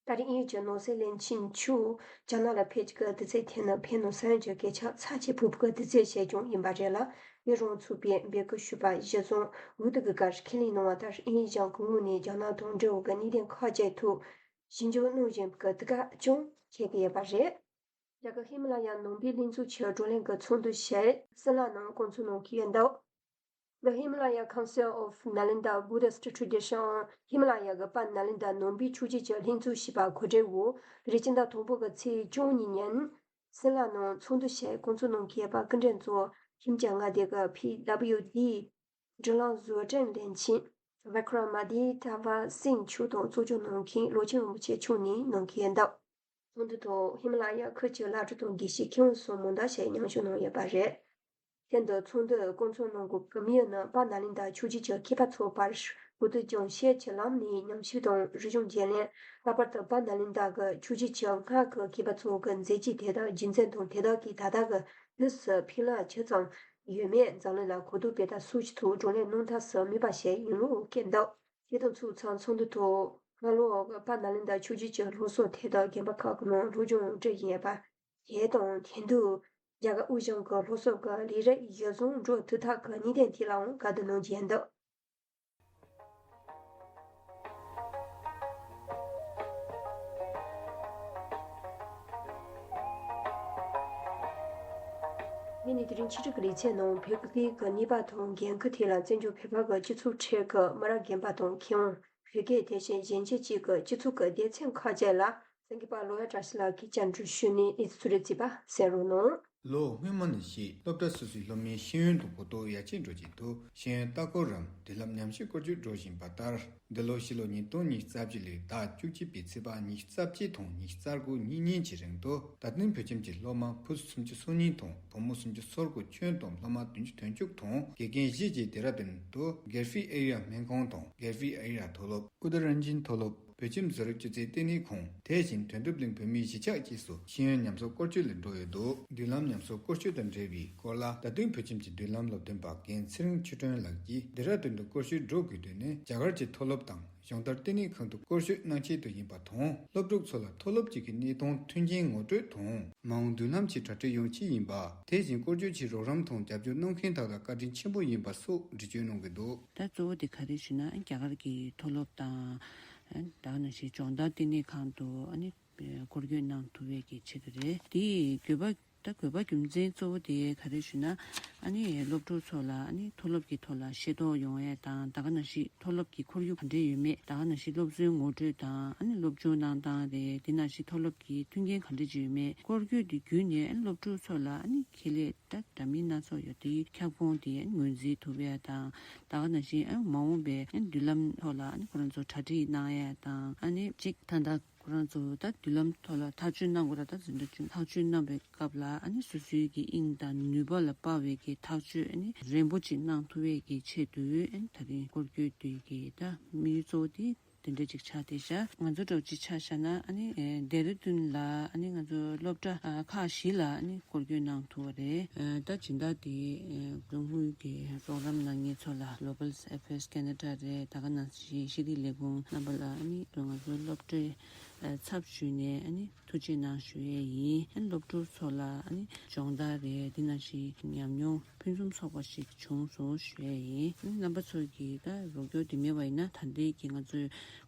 ད་རེས་དབྱིན་ཡུལ་གྱི་ནང་སྲིད་བློན་ཆེན་མཆོག་རྒྱ་ནག་ལ་ཕེབས་ཀྱི་དུས་ཚོད་དེ་ནི་བོད་ནང་ས་ཡོམ་གྱི་གོད་ཆག་ཚབས་ཆེ་ཕོག་པའི་དུས་ཚོད་ཞིག་ཀྱང་ཡིན་པ་རེད་ལ། བོད་རང་ཚོགས་པས་འབོད་སྐུལ་ཞུས་པ་གཞིར་བཟུང་འོས་བསྡུ་གི་སྐབས་ཁས་ལེན་གནང་བ་ལྟར་དབྱིན་ཡུལ་གཞུང་གི་ངོས་ནས་རྒྱ་ནག་དང་འབྲེལ་བའི་གནད་དོན་ཁག་ཅིག་ཐོག་ཞིབ་འཇུག་གནང་བཞིན་པའི་དུས་སྐབས་ཀྱང་འཁེལ་གྱི་ཡོད་པ་རེད། རྒྱ་གར་ཧི་མ་ལ་ཡ་ནང་པའི་ལྷན་ཚོགས་ཀྱི་བགྲོ་གླེང་གི་ཚོགས་འདུ་ཞིག་སིམ་ལ་ནང་བསྐོང་ཚོགས་གནང་གི་ཡོད་འདུག The Himalaya Council of Nalanda Buddhist Tradition ཧི་མ་ལ་ཡ་གི་དཔལ་ནཱ་ལེནྡྲ་ནང་པའི་ཆོས་བརྒྱུད་ཀྱི་ལྷན་ཚོགས་ཞེས་པ་གོ་སྒྲིག་འོག་རེས་སྤྱི་ཟླ་དང་པོ་གི་ཚེས་བཅུ་གཉིས་ཉིན་སིམ་ལ་ནང་ཚོགས་འདུ་ཞིག་བསྐོང་ཚོགས་གནང་གི་ཡོད་པ་སྐུ་མགྲོན་གཙོ་ཁྱིམ་བྱ་མངའ་སྡེ་གི་P W D སྒྲིག་ལམ་བཟོ་སྐྲུན་ལས་ཚན་Vikramaditya Singh མཆོག་དང་གཙོ་སྐྱོང་གནང་མཁན་ལོ་ཆེན་རིན་པོ་ཆེ་མཆོག་ནས་གནང་གི་ཡོད་འདུག་ཚོགས་འདུའི་ཐོག་ཧི་མ་ལ་ཡ་ཁུལ་གྱི་བླ་སྤྲུལ་དང་དགེ་བཤེས་མཁས་དབང་སོགས་མང་དག་ཞིག་མཉམ་ཞུགས་གནང་ཡོད་པ་རེད། དེ་འདི་ཚོགས་འདུ་བསྐོང་ཚོགས་གནང་དགོས་ཀྱི་དམིགས་ཡུལ་ནི་དཔལ་ནཱ་ལེནྡྲ་ཆོས་བརྒྱུད་ཀྱི་མཁས་པ་ཚོའི་བར་འོས་བསྡུ་སྦྱང་བཤད་ཀྱི་ལམ་ནས་ཉམས་ཞིབ་དང་རིག་གཞུང་བརྗེ་ལེན། ལྷག་པར་དུ་དཔལ་ནཱ་ལེནྡྲ་གི་ཆོས་བརྒྱུད་ཀྱི་སྔགས་ཀྱི་མཁས་པ་ཚོ་གི་མཛད་རྗེས་དེ་དག་རྒྱུ་མཚན་དང་དེ་དག་གིས་ད་ལྟ་གི་དུས་སུ་ཕན་ལ་ཇི་ཙམ་ཡོད་མེད་འཛམ་གླིང་ལ་གོ་བསྡུར་སྤེལ་ཐབས་སོགས་ཀྱི་ཐོག་བགྲོ་གླེང་གནང་ཐབས་སུ་དམིགས་པ་ཞིག་ཡིན་ལུགས་བཀོད་འདུག་དེ་དང་ཚོགས་མཚམས་ཚོགས་འདུའི་ཐོག་སྔ་ལོ་དཔལ་ནཱ་ལེནྡྲ་ཆོས་བརྒྱུད་ཀྱི་སློབ་གསོ་དེ་དག་དགོན་པ་ཁག་གི་ནང་སློབ་སྦྱོང་སྤྲད་བཞིན་ཡོད་པ་དེ་དང་། དེང་དུས་རྒྱ་གར་དབུས་གཞུང་གི་སློབ་གསོ་གི་ལས་རིགས་གཞིར་བཟུང་འགྲོ་ཐུབ་ཐབས་ཀྱི་གནད་དོན་དེ་ལའང་བཀའ་བསྡུར་གནང་རྒྱུ་ཡིན་འདུག་ངས་ནི་དེ་རིང་ཕྱི་དྲིལ་གྱི་ལེ་ཚན་ནང་བོད་ཀྱི་གནས་བབ་དང་འགན་ཁུར་ཐད་ལ་བཙན་བྱོལ་བོད་པ་གི་སྤྱི་ཚོགས་ཁྲོད་ཀྱི་མི་རབས་རྒན་པ་དང་མཁས་དབང་བོད་སྐད་དེ་བཞིན་གཞོན་སྐྱེས་བཅས་ཀྱི་སྤྱི་ཚོགས་ཀྱི་སྡེ་ཚན་ཁག་ཅིག་ལ་གསར་འགོད་པ་ལོ་ཡ་བཀྲ་ཤིས་ལགས་ཀྱིས་བཅར་འདྲི་ཞུས་ནས་གནས་ཚུལ་རེ་བརྩིས་པ་གསན་རོགས་གནང་། ལོ་སྔོན་མ་ནས་བཤད། སློབ་གྲྭ་སོ་སོའི་སློབ་མའི་ཤེས་ཡོན་དང་གོ་རྟོགས་ཡར་རྒྱས་འགྲོ་བཞིན་དུ། ཤེས་ཡོན་ལྟ་སྐོར་རམ་མདུན་ལམ་ཉམས་ཞིབ་སྐོར་སྐྱོད་འགྲོ་བཞིན་པ་ལྟར། འདི་ལོ་ཕྱི་ལོ་ཉིས་སྟོང་ཉི་ཤུ་རྩ་བརྒྱད་ལོའི་ཟླ་བཅུ་གཅིག་པའི་ཚེས་པ་ཉི་ཤུ་རྩ་བརྒྱད་དང་ཉི་ཤུ་རྩ་དགུ་གཉིས་གཉིས་ཀྱི་རིང་དུ། ད་ཐེངས་བོད་ཁྱིམ་གྱི་སློབ་མ་བུ་སུམ་ཅུ་སོ་གཉིས་དང་བུ་མོ་སུམ་ཅུ་སོ་དགུ། ཁྱོན་བསྡོམས་སློབ་མ་བདུན་ཅུ་དོན་བཅུ་དང་དགེ་རྒན་བཞི་བཅས་ལྡེ་ར་ལྡུན་དུ་Garfield Area སྨན་ཁང་དང་Garfield Area མཐོ་སློབ། Uttaranjan མཐོ་སློབ། བོད་ཁྱིམ་བཟོ་རིག་སྤྱོད་ཚན་ལྟེ་གནས་ཁང་། དེ་བཞིན་དོན་གྲུབ་གླིང་བོད་མིའི་གཞིས་ཆགས་བཅས་སུ་ཤེས་ཡོན་ཉམས་གསོ་སྐོར་སྐྱོད་ལ་འགྲོ་ཡོད་འདུག་མདུན་ལམ་ཉམས་གསོ་སྐོར་སྐྱོད་དང་འབྲེལ་བའི་སྐོར་ལ། ད་དུང་བོད་ཁྱིམ་གྱི་མདུན་ལམ་སློབ་སྟོན་པ་རྒན་ཚེ་རིང་ཆོས་སྒྲོན་ལགས་ཀྱིས། ལྡེ་ར་ལྡུན་དུ་སྐོར་སྐྱོད་འགྲོ་དགོས་དོན་ནི། རྒྱ་གར་གྱི་མཐོ་སློབ་དང་སྦྱོང་བརྡར་ལྟེ་གནས་ཁང་དུ་སྐོར་སྐྱོད་གནང་ཆེད་དུ་ཡིན་པ་དང་། སློབ་ཕྲུག་ཚོ་ལ་མཐོ་སློབ་ཅིག་གི་གནས་སྟངས་མཐུན་རྐྱེན་ངོ་སྤྲོད་དང་། མ་འོངས་མདུན་ལམ་ཆེད་གྲ་སྒྲིག་ཡོང་ཆེད་ཡིན་པ། དེ་བཞིན་སྐོར་སྐྱོད་ཆེད་རོགས་རམ་དང་རྒྱབ་སྐྱོར་གནང་མཁན་དག་ལ་བཀའ་དྲིན་ཆེན་པོ་ཡིན་པ་སོགས་འགྲེལ་བརྗོད་གནང་གི་འདུག་ད་གཙོ་བོ་དེ་ག་རེ་ཞུ་ན། རྒྱ་གར་གྱི་མཐོ་སློབ་དང་། ད་ག་ནང་བཞིན་སྦྱོང་བརྡར་ལྟེ་གནས་ཁང་དུ་ཨ་ནི་སྐོར་སྐྱོད་གནང་ཐུབ་པའི་གི་ཆེད་དུ་རེད། དེའི་དགོས་པ། ད་དགོས་པ་རྒྱུ་མཚན་གཙོ་བོ་དེ་ག་རེ་ཞུ་ན། ཨ་ནི་སློབ་ཕྲུག་ཚོ་ལ་ཨ་ནི་མཐོ་སློབ་ཀྱི་ཐོག་ལ་ཤེས་རྟོགས་ཡོང་ཡས་དང་། ད་ག་ནང་བཞིན་མཐོ་སློབ་ཀྱི་ཁོར་ཡུག་ག་འདྲས་ཡོད་མེད། ད་ག་ནང་བཞིན་སློབ་གསོའི་ངོ་སྤྲོད་དང་། ཨ་ནི་སློབ་སྦྱོང་གནང་སྟངས་རེད། དེ་ནང་བཞིན་མཐོ་སློབ་ཀྱི་མཐུན་རྐྱེན་ག་འདྲས་ཅིག་ཡོད་མེད། སྐོར་སྐྱོད་དེ་བརྒྱུད་ནས་ཨ་ནི་སློབ་ཕྲུག་ཚོ་ལ་ཨ་ནི་ཁེ་ལས་ད་འདྲ་མིན་སྣ་ཚོགས་ཡོད་དེའི་ཁྱབ་ཁོངས་དེ་ཨ་ནི་ངོས་འཛིན་ཐུབ་ཡས་དང་། ད་ག་ནང་བཞིན་ཨ་ནི་མ་འོངས་པའི་ཨ་ནི་མདུན་ལམ་ཐོག་ལ་ཨ་ནི་ཁོ་རང་ཚོ་གྲ་སྒྲིག་གནང་ཡས་དང་། ཨ་ནི་གཅིག་ད་ལྟ་ཁོ་རང་ཚོ་ད་མདུན་ལམ་ཐོག་ལ་ཐག་གཅོད་གནང་དགོས་ར། ད་འཛིན་གྲྭ་བཅུ་ཐག་གཅོད་གནང་བའི་སྐབས་ལ་ཨ་ནི་སོ་སོའི་གི་དབྱིངས་དང་ནུས་པ་ལ་དཔག་པའི་གི་ཐག་གཅོད་ཨ་ནི་རན་པོ་ཅིག་གནང་ཐུབ་པའི་གི་ཆེད་དུ། ཨ་ནི་ད་རིང་སྐོར་སྐྱོད་དེ་གི་ད་དམིགས་ཡུལ་གཙོ་བོ་དེ་དེ་འདྲ་ཅིག་ཆགས་བསྡད་ཤག་ང་ཚོ་འདྲ་བོ་ཅིག་ཆ་བཞག་ན། ཨ་ནི་ཨེ་ལྡེ་ར་ལྡུན་ལ་ཨ་ནི་ང་ཚོ་སློབ་གྲྭ་ཨ་ཁག་བཞི་ལ་ཨ་ནི་སྐོར་སྐྱོད་གནང་ཐུབ་པ་རེད། ཨ་ད་སྦྱིན་བདག་དེ་ཨེ་ཀྲུང་ཧུའུ་གི་རོགས་རམ་གནང་མཁན་ཚོ་ལ་Global Affairs Canada རེད། ད་ག་ནང་བཞིན་ཤེས་རིག་ལས་ཁུངས་རྣམ་པ་ལ་ཨ་ནི་ང་ཚོ་སློབ་གྲྭའི་ཨ་ཚབ་ཞུས་ནས་ཨ་ནི་ཐུགས་རྗེ་གནང་ཞུ་ཡས་ཡིན། ཨ་ནི་སློབ་ཕྲུག་ཚོ་ལ་ཨ་ནི་སྦྱོང་བརྡར་རེད། དེ་ནང་བཞིན་ཉམས་མྱོང་ཕུན་སུམ་ཚོགས་པ་ཞིག་བྱུང་སོང་ཞུ་ཡས་ཡིན། ཨ་ནི་རྣམ་པ་ཚོ་གིས་ད་རོགས་སྐྱོར་དེ་མེད་པ་ཡིན་ན་ད་ལྟའི་གི་ང་ཚོའི་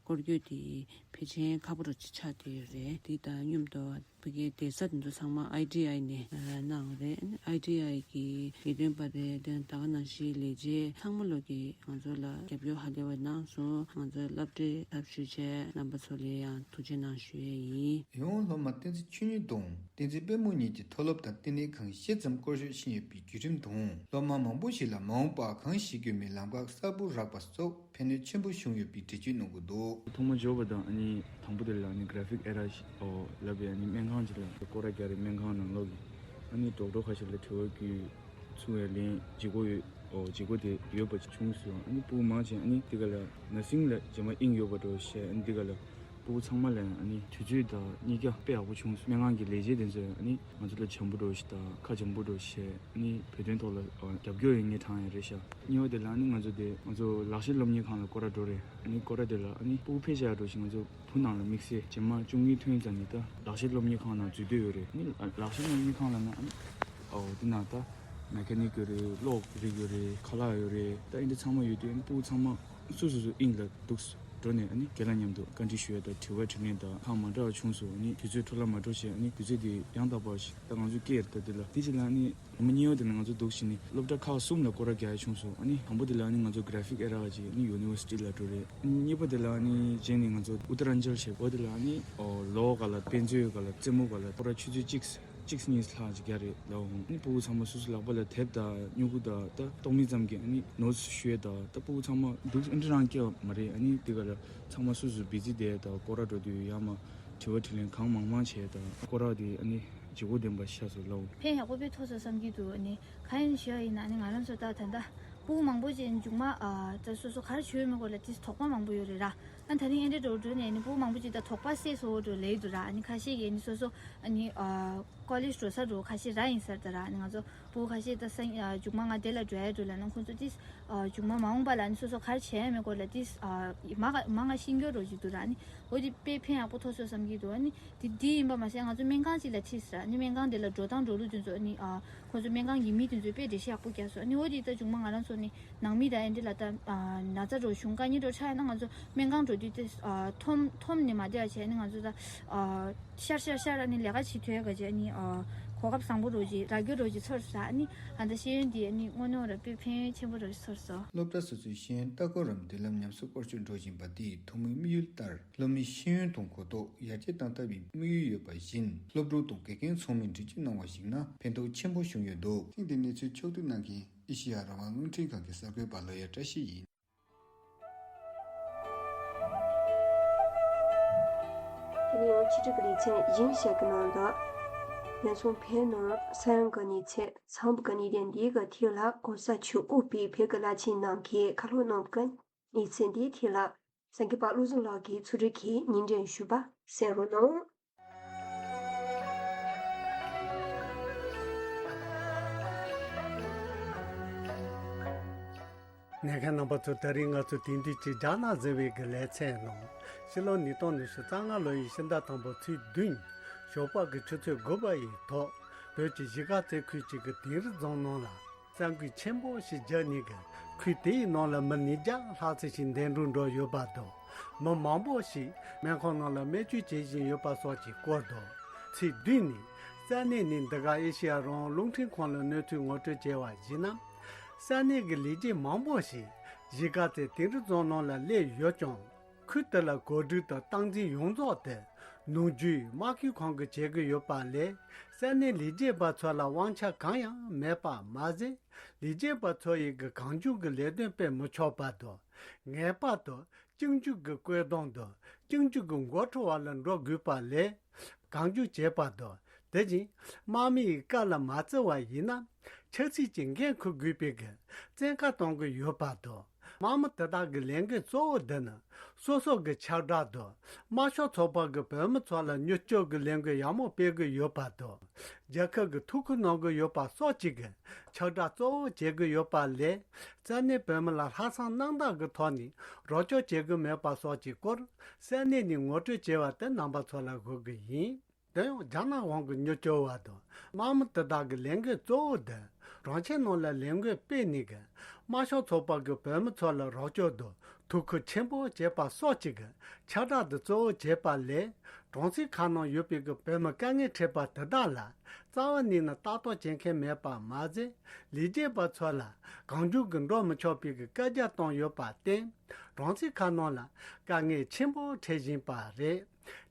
སྐོར་སྐྱོད་དེ་ཕལ་ཆེར་ཁག་པོ་འདྲ་ཅིག་ཆགས་བསྡད་ཡོད་རེད། དེ་དང་མཉམ་དུ་ཕ་གིའི་བསྡད་ས་དེ་ཚོ་ཚང་མ་ཨའི་ཌི་ཨའི་ནས་གནང་བ་རེད། ཨའི་ཌི་ཨའི་གི་ལས་དོན་པ་རེད། དེ་ད་ག་ནང་བཞིན་ལས་བྱེད་ཚང་མ་ལོ་གིས་ང་ཚོ་ལ་རྒྱབ་སྐྱོར་ཧ་ལས་པ་གནང་སོང་། ང་ཚོའི་སློབ་གྲྭའི་ཚབ་ཞུས་བྱས་རྣམ་པ་ཚོ་ལ་ཡང་ཐུགས་རྗེ་གནང་ཞུ་ཡས་ཡིན། ཡང་སློབ་མ་བསྟན་འཛིན་ཆོས་ཉིད་དང་བསྟན་འཛིན་དཔལ་མོ་གཉིས་ཀྱིས་མཐོ་སློབ་དང་ལྟེ་གནས་ཁང་བཞི་ཙམ་སྐོར་སྐྱོད་ཕྱིན་ཡོད་པའི་བརྒྱུད་རིམ་དང་། སློབ་མ་མང་པོ་ཞིག་ལ་མ་འོངས་པར་གང་ཞིག་དགོས་མིན་ལམ་ཁ་གསལ་པོ་རག་པ་སོགས་ཕན་ནུས་ཆེན་པོ་བྱུང་ཡོད་པའི་འགྲེལ་བརྗོད་གནང་གི་འདུག་ཐོག་མར་འབྱོར་བ་དང་ཨ་ནི་དང་པོ་དེ་ལ་ཨ་ནི་Graphic Era ཞེས་ལབ་པའི་ཨ་ནི་སྨན་ཁང་ཅིག་ལ་སྐོར་ར་རྒྱག་རེད། སྨན་ཁང་ནང་ལོགས་ཀྱི་ཨ་ནི་ཌོག་ཊར་ཁ་ཤས་ལ་དྲི་བ་བཀོད་ཚུལ་བའི་ལན་བརྗེ་སྒོ་ཡོད། ཨོ་བརྗེ་སྒོ་དེ་ཡོད་པ་ཅིག་བྱུང་སོང་། ཨ་ནི་སྤུ་གུ་མང་ཆེ་ཨ་ནི་འདི་ག་ལ་ནར་སིང་ལ་རྗེས་མ་དབྱིངས་ཡོད་པ་འདྲ་བཤད། ཨ་ནི་འདི་ག་ལ་སྤུ་གུ་ཚང་མ་ལ་ཨ་ནི་དུས་ཚོད་དང་གཉིས་ཀ་དཔེ་ཡག་པོ་བྱུང་སོང་། སྨན་ཁང་གི་ལས་བྱེད་དེ་ཚོས་ཨ་ནི་ང་ཚོ་ལ་བྱམས་པོ་འདྲ་བོ་ཞིག་དང་ཁ་འཇམ་པོ་འདྲ་བོ་བཤད། ཨ་ནི་བོད་དོན་ཐོག་ལ་རྒྱབ་སྐྱོར་ཡོད་མཁན་དྲངས་ཡ་རེད་ཤག་གཉིས་པ་དེ་ལ་ཨ་ནི་ང་ཚོ་དེ་ང་ཚོ་ལག་ཤེས་སློབ་གཉེར་ཁང་ལ་སྐོར་ར་འགྲོ་རེད། ཨ་ནི་སྐོར་ར་དེ་ལ་ཨ་ནི་སྤུ་གུ་ཕལ་ཆེ་བ་འདྲ་བོ་ཞིག་ང་ཚོ་བུ་ནང་ལ་དམིགས་བསལ་རྗེས་མ་བཅུ་གཉིས་ཐོན་ཙམ་ནས་ད་ལག་ཤེས་སློབ་གཉེར་ཁང་ནང་འཛུལ་འདོད་ཡོད་རེད། ཨ་ནི་ལག་ཤེས་སློབ་གཉེར་ཁང་ལ་ན་ཨ་ནི་ཨོ་དེ་ན་ད་མེ་ཀ་ནིག་ཡོད་རེད། གློག་རིག་ཡོད་རེད། ཁ་ལག་ཡོད་རེད། ད་ཨེ་འདྲ་ཚང་མ་ཡོད་དུས་ཨ་ནི་སྤུ་གུ་ཚང་མ་སོ་སོ་སོ་དབྱིངས་ལ་འདུག་འགྲོ་ནས་ཨ་ནི་རྒན་ལགས་མཉམ་དུ་བཀའ་འདྲི་ཞུ་ཡ་དང་དྲི་བ་དྲིས་ལན་དང་ཁག་མ་འདྲ་བ་བྱུང་སོང་། ཨ་ནི་དུས་ཚོད་འཕྲོ་བརླག་མ་འགྲོ་ཞེས་ཨ་ནི་དུས་ཚོད་དེ་ཡང་དག་པ་ཞིག་ད་ང་ཚོས་སྐྱེལ་ཡོད་རེད། ད་དེ་ལ་དེ་རྗེས་ལ་ཨ་ནི་ལོ་མ་གཉིས་པ་དེ་ལ་ང་ཚོ་འདུག་བྱས་ནས་སློབ་གྲྭ་ཁག་གསུམ་ལ་སྐོར་ར་རྒྱག་ཡ་བྱུང་སོང་། ཨ་ནི་དང་པོ་དེ་ལ་ཨ་ནི་ང་ཚོ་Graphic Era ཅིག་ཨ་ནི་ཡུ་ནི་ཝར་སི་ཊི་ལ་འགྲོ་རེད། ཨ་ནི་གཉིས་པ་དེ་ལ་ཨ་ནི་རྗེས་ནས་ང་ཚོ་Uttaranchal ཞེས་པ་དེ་ལ་ཨ་ནི་ཨོ་ལོ་ག་ལ་དཔེ་མཛོད་ག་ལ་རྩེད་མོ་ག་ལ་སྐོར་ར་ཆུ་ཚོད་གཅིག་གཅིག་གཉིས་ལྷག་ཅིག་རྒྱག་རེད་ལབ་འོང་། ཨ་ནི་སྤུ་གུ་ཚང་མ་སོ་སོ་ལག་པ་ལ་དེབ་དང་སྨྱུ་གུ་དང་ད་རྟོག་མི་ཙམ་གྱིས་ཨ་ནི་ནོ་ཊི་སི་ཞུ་ཡས་དང་ད་སྤུ་གུ་ཚང་མ་འདུག་ཨ་འདྲ་རང་སྐྱེ་བ་མ་རེད། ཨ་ནི་དེ་ག་ལ་ཚང་མ་སོ་སོ་བི་ཛི་བསྡད་དང་སྐོར་ར་འགྲོ་དུས་ཡར་མར་དྲི་བ་དྲིས་ལན་གང་མང་མང་བྱས་དང་སྐོར་ར་དེ་ཨ་ནི་བརྗེ་པོ་ལྡན་པ་ཤ་ཚ་ལབ་འོང་། ཕན་ཡག་པོ་དཔེ་ཐོགས་སོང་བསམ་གྱི་འདུག་ཨ་ནི་གང་ཡིན་ཞུ་ཡ་ཡིན་ན་ཨ་ནི་ང་རང་ཚོ་ད་ད་ལྟ་སྤུ་གུ་མང་པོ་ཅིག་མཇུག་མ་ཨ་ད་སོ་སོ་ག་རེ་བྱོས་མེད་སྐོར་ལ་ཏིས་དོགས་པ་མང་པོ་ཡོད་རེད་ར། ཨ་ད་ནི་ཨེ་འདྲ་འགྲོ་འགྲོ་ནས་ནི་སྤུ་གུ་མང་པོ་ཅིག་ད་དོགས་པ་སེལ་སོ་འགྲོ་ལེ་འདུག་ར། ཨ་ནི་ཁ་ཤས་ཀྱིས་ནི་སོ་སོ་ཨ་ནི་ཨ་ཀོ་ལེཇ་འགྲོ་ས་འགྲོ་ཁ་ཤས་ར་ཡིན་ས་རེད་ད་ར། ཨ་ནི་ང་ཚོ་སྤུ་གུ་ཁ་ཤས་ད་ས་ཨ་མཇུག་མ་ང་དེ་ལ་འགྲོ་ཡ་འགྲོ་ལ་ནི་ཁོང་ཚོ་ཏིས་ཨ་མཇུག་མ་མ་འོངས་པ་ལ་ནི་སོ་སོ་ག་རེ་བྱས་མེད་སྐོར་ལ་ཏིས་ཨ་མ་ག་མ་ང་ཤེས་འགྱོ་འགྲོ་ཅིག་འདུག་ར། ཨ་ནི་འོ་དེ་དཔེ་ཕན་ཡག་པོ་ཐོགས་སོང་བསམ་གྱི་འདུག་ཨ་ནི་དེ་དེ་ཡིན་པ་མ་ཟད་ང་ཚོ་སྨན་ཁང་ཅིག་ལ་ཁྲིད་ཟེར། ཨ་ནི་སྨན་ཁང་དེ་ལ་འགྲོ་སྟངས་འགྲོ་ལུགས་དེ་ཚོ་ཨ་ནི་ཨ་ཁོང་ཚོ་སྨན་ཁང་གི་མི་དེ་ཚོས་དཔེ་འགྲེལ་བཤད་ཡག་པོ་རྒྱག་སོང་། ཨ་ནི་འོ་དེ་ད་མཇུག་མ་ང་རང་ཚོ་ནི་ནང་མི་དང་ཨེ་འདྲ་ལ་ད་ཨ་ན་ཚ་འགྲོ་བྱུང་དཀའ་ངལ་འགྲོ་ཆགས་ཡོད་ན་ང་ཚོ་སྨན་ཁང་འགྲོ་དུས་དེ་ཨ་འཐོམ་འཐོམ་ནས་མ་བསྡད་པ་བྱས་ཨ་ནི་ང་ཚོ་ད་ཨ་ཤར་ཤར་ཤར་ཨ་ནི་ལས་ཀ་བྱེད་ཐུབ་ཡ་ག་བྱས་ཨ་ནི་ཨ་ གོ་སྐབས་བཟང་པོ་རོ་ཅིག་རག་རྒྱུ་རོ་ཅིག་ཚོར་སོང་། ཨ་ནི་ཨ་ད་ཤེས་ཡོན་འདི་ཨ་ནི་དངོས་གནས་ར་དཔེ་ཕན་ཡོན་ཆེན་པོ་རོ་ཅིག་ཚོར་སོང་། སློབ་གྲྭ་སོ་སོའི་ཤེས་ཡོན་ལྟ་སྐོར་རམ་མདུན་ལམ་ཉམས་གསོ་སྐོར་སྐྱོད་འགྲོ་བཞིན་པ་དེས་ཐུན་མོང་དམིགས་ཡུལ་ལྟར་སློབ་མའི་ཤེས་ཡོན་དང་གོ་རྟོགས་ཡར་རྒྱས་གཏང་ཐབས་ཡི་དམིགས་ཡུལ་ཡོད་པ་བཞིན། སློབ་ཕྲུག་དང་དགེ་རྒན་ཚང་མས་འགྲེལ་བརྗོད་གནང་བ་ཞིག་ན་ཕན་ཐོགས་ཆེན་པོ་བྱུང་ཡོད་འདུག། ཐེངས་འདིའི་གནས་ཚུལ་ཕྱོགས་བསྡུས་གནང་མཁན་ཨེ་ཤེ་ཡ་རང་དབང་རླུང་འཕྲིན་ཁང་གི་གསར་འགོད་པ་ལོ་ཡ་བཀྲ་ཤིས་ཡིན། དེ་ནས་ཡང་ཕྱི་དྲིལ་གྱི་ལེ་ཚན་གཞན་ཞིག་གི་ནང་དུ། ཉེན་སྲུང་བོད་ནང་ས་ཡོམ་གྱི་གནས་ཚུལ་ཚང་བ་གི་གནད་དོན་འདི་གི་ཐད་ལ་གོང་ས་མཆོག་དབུས་པའི་བོད་ཀྱི་བླ་ཆེན་རྣམས་ཀྱིས་བཀའ་སློབ་གནང་བའི་གནས་ཚུལ་འདིའི་ཐད་ལ། གསར་འགོད་པ་བློ་བཟང་ལགས་ཀྱིས་ཚུར་རིག་གིས་སྙན་སྒྲོན་ཞུས་པ་གསན་རོགས་གནང་། ཉན་མཁན་རྣམ་པ་ཚོ། ད་རིང་ང་ཚོ་དེང་དུས་ཀྱི་རྒྱ་ནག་ཟེར་བའི་གི་ལེ་ཚན་ནང་ཕྱི་ལོ་ཉིས་སྟོང་ཉི་ཤུ་རྩ་ལྔ་ལོ་ཡི་ཕྱི་ཟླ་དང་པོ་ཚེས་བདུན་ཞོགས་པ་གི་ཆུ་ཚོད་དགུ་པ་ཡི་ཐོག་བོད་ཀྱི་གཞིས་ཀ་རྩེ་ཁུལ་གཅིག་གི་དིང་རི་རྫོང་ནང་ལ་ས་འགུལ་ཆེན་པོ་ཞིག་བརྒྱབ་ནས་གི་ཁུལ་དེའི་ནང་ལ་མི་ཉིས་བརྒྱ་ལྷག་ཙམ་ཞིག་འདས་འགྲོ་འགྲོ་ཡོད་པ་དང་། མི་མང་པོ་ཞིག་སྨན་ཁང་ནང་ལ་སྨན་བཅོས་བྱེད་བཞིན་ཡོད་པ་སོགས་ཀྱི་སྐོར་དང་། ཚེས་བདུན་ནས་ས་གནས་ནས་འདི་ག་ཨེ་ཤེ་ཡ་རང་དབང་རླུང་འཕྲིན་ཁང་ལ་གནས་ཚུལ་ངོ་སྤྲོད་བྱས་པར་གཞིགས་ན། ས་གནས་ཀྱི་ལས་བྱེད་མང་པོ་ཞིག་གཞིས་ཀ་རྩེ་དིང་རི་རྫོང་ནང་ལ་སླེབས་ཡོད་ཀྱང་། ཁུལ་དེ་ལ་གོ་སྒྲིག་དང་སྟངས་འཛིན་ཡོངས་རྫོགས་དེ་ནང་ཆོས་མ་དངུལ་ཁང་གིས་བྱེད་ཀྱི་ཡོད་པ་ལས། ས་གནས་ལས་བྱེད་པ་ཚོ་ལ་དབང་ཆ་གང་ཡང་མེད་པ་མ་ཟད། ལས་བྱེད་པ་ཚོ་ཡིས་གི་གང་བྱུང་གི་ལས་དོན་སྤེལ་མི་ཆོག་པ་དང་། ངེས་པར་དུ་གཅིག་མཇུག་གི་བཀོད་གཏོང་དང་གཅིག་མཇུག་གི་འགོ་ཁྲིད་པ་ལ་འགྲོ་དགོས་པ་ལས། གང་བྱུང་བྱས་པ་དང་། དེ་བཞིན་དམག་མི་ཡི་བཀའ་ལ་མ་བརྩི་བ་ཡིན་ན། ཆབ་སྲིད་ཀྱི་འགན་འཁུར་དགོས་པའི་གི་བཙན་བཀའ་གཏོང་གི་ཡོད་པ་དང་། དམག་མི་དེ་དག་གི་ལས་འགན་གཙོ་བོ་འདི་ནི་སོ་སོ་གི་ཁྱབ་བསྒྲགས་དང་། དམར་ཤོག་ཚོགས་པ་གི་བོད་མི་ཚོ་ལ་མྱུར་སྐྱོབ་ཀྱི་ལས་འགུལ་ཡག་མོ་སྤེལ་གི་ཡོད་པ་དང་། རྒྱལ་ཁབ་ཀྱི་ཐུགས་ཁུར་གནང་གི་ཡོད་པ་སོགས་ཀྱི་གི་ཁྱབ་བསྒྲགས་གཙོ་བོ་བྱེད་ཀྱི་ཡོད་པ་ལས། ས་གནས་བོད་མི་ལ་ལྷག་བསམ་རྣམ་དག་གི་ཐོག་ནས་རོགས་སྐྱོར་བྱེད་ཀྱི་མེད་པ་སོགས་ཀྱི་སྐོར་ས་གནས་ནས་ངོ་སྤྲོད་བྱས་པ་དེ་རྣམ་པ་ཚོ་ལ་ཞུ་གི་ཡིན། དེ་ཡང་རྒྱ་ནག་དབང་གི་མྱུར་སྐྱོབ་པ་དང་དམག་མི་དེ་དག་གི་ལས་འགན་གཙོ་བོ་དེ་རང་ཆས་ནང་ལ་ལས་འགུལ་སྤེལ་ནས་གི་དམར་ཤོག་ཚོགས་པ་གི་བོད་མི་ཚོ་ལ་རོགས་སྐྱོར་དང་ཐུགས་ཁུར་ཆེན་པོ་བྱེད་པ་སོགས་ཀྱི་གི་ཁྱབ་བསྒྲགས་དེ་གཙོ་བོ་བྱེད་པ་ལས། གྲོང་གསེབ་ཁག་ནང་ཡོད་པའི་གི་བོད་མི་དཀའ་ངལ་འཕྲད་པ་དེ་དག་ལ་རྩ་བ་ནས་ནི་ལྟ་རྟོག་བྱེད་མཁན་མེད་པ་མ་ཟད། ལས་བྱེད་པ་ཚོ་ལ་གང་བྱུང་གི་འགྲོ་མི་ཆོག་པའི་གི་བཀའ་རྒྱ་བཏང་ཡོད་པར་བརྟེན། གྲོང་གསེབ་ཁག་ནང་ལ་དཀའ་ངལ་ཆེན་པོ་འཕྲད་བཞིན་པ་རེད།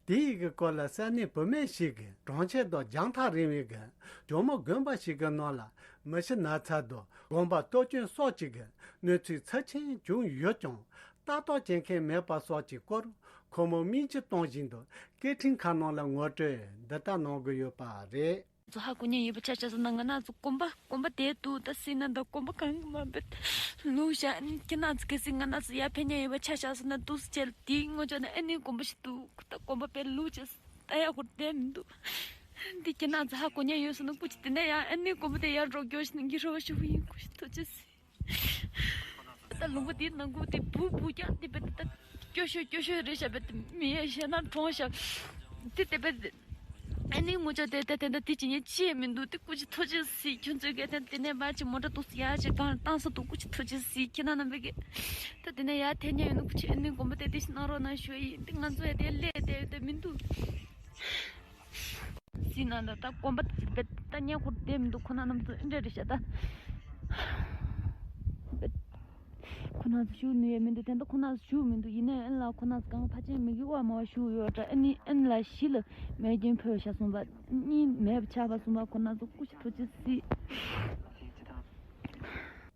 དེའི་གི་སྐོར་ལ་ས་གནས་བུད་མེད་ཞིག་གིས་གྲོང་ཁྱེར་དང་རྒྱང་ཐག་རིང་བའི་གི་ཇོ་མོ་དགོན་པ་ཞིག་གི་ནང་ལ་མི་ཤི་ན་ཚ་དང་དགོན་པ་གཏོར་སྐྱོན་སོགས་ཀྱི་གི་གནས་ཚུལ་ཚབས་ཆེན་བྱུང་ཡོད་ཀྱང་། ལྟ་རྟོག་བྱེད་མཁན་མེད་པ་སོགས་ཀྱི་སྐོར་ཁོ་མོ་སྨན་བཅོས་གཏོང་བཞིན་དུ་སྐད་འཕྲིན་ཁང་ནང་ལ་ངོ་སྤྲོད་འདི་ལྟར་གནང་གི་ཡོད་པ་རེད། ཚོ་ཧ་གོ་མཁན་ཡོད་པ་ཆ་བཞག་སོང་ན། ང་རང་ཚོ་དགོན་པ་དགོན་པ་དེ་འདུག་ད་སྲིད་ན་ད་དགོན་པ་གང་གི་མ་འབད་ལུག་ཤ་ཁྱེད་རང་ཚོ་གལ་སྲིད་ང་རང་ཚོ་ཡར་ཕེབས་མཁན་ཡོད་པ་ཆ་བཞག་སོང་ན། འདུག་སེ་བྱས་ལ་དེའི་ངོ་ཅོག་ན་ཨ་ནི་དགོན་པ་ཞིག་འདུག་ད་དགོན་པ་དཔེ་ལུག་ཅིག་ལྟ་ཡག་ཁོ་བསྡད་མི་འདུག་འདི་ཁྱེད་རང་ཚོ་ཧ་གོ་མཁན་ཡོད་སོང་ན་སྐུ་མཁྱེན། དེ་ནས་ཡང་ཨ་ནི་དགོན་པ་དེ་ཡར་འགྲོ་རྒྱུ་ཞིག་ནི་གི་རོགས་ཞུ་གི་ཡིན། སྐུ་མཁྱེན་ཐུགས་རྗེ་ཆེ། ད་ལུང་པ་དེའི་ནང་ཁུལ་དེ་བུ་བུ་རྐྱང་དེ་བས་ད་སྐྱོ་ཤོས་སྐྱོ་ཤོས་རེད་ཤག་བས། མི་ཡ་ཞེ་ན་གྲོངས་ཤག་དེ་དེ་བས་ཨ་ནི་ངོ་ཅོག་དེ་ད་དེ་འདྲ་དེ་ཅི་ཡང་ཅི་ཡང་མི་འདུག་དེ་སྐུ་མཁྱེན་ཐུགས་རྗེ་གཟིགས། ཁྱོད་ཚོའི་གི་དེ་དེ་ནས་མར་ཅིག་མོ་ཊ་འདུག་སེ་ཡར་ཅིག་གང་བཏང་ས་འདུག་སྐུ་མཁྱེན་ཐུགས་རྗེ་གཟིགས། ཁྱེད་རང་རྣམ་པས་གི་ད་དེ་ནས་ཡར་ཐེབས་མཁན་ཡོད་ན་སྐུ་མཁྱེན་ཨ་ནི་དགོན་པ་དེ་དེ་ཞིག་གནང་རོགས་གནང་ཞུ་ཡ་ཡིན། དེ་ང་ཚོ་ཡ་དེ་སླེབས་བསྡད་ཡོད་དེ་མི་འདུག་སྲིད་ན་ད་ལྟ་གོམ་པ་ད་ཉེ་འཁོར་བསྡད་མི་འདུག་ཁོ་ན་རྣམ་ཚོ་ཨེ་འདྲ་རེད་ཤག་ད། ཁོ་ན་ཚོ་བཞུགས་ནུས་ཡས་མི་འདུག་དེ་འདྲ་ཁོ་ན་ཚོ་བཞུགས་མི་འདུག་ཡིན་ནའི་ཨེ་ལ་ཁོ་ན་ཚོ་གང་ཕལ་ཆེར་མི་གི་ཨོ་མ་བ་བཞུགས་ཡོད་འདྲ། ཨེ་ནི་ཨེ་ལ་གཞི་ལ་མེ་སྐྱོན་ཕོག་ཤག་གསུངས་པ། གཉིད་མེད་པ་ཆགས་པ་གསུངས་པ། ཁོ་ན་ཚོ་སྐུ་མཁྱེན་ཐུགས་རྗེ་གཟིགས།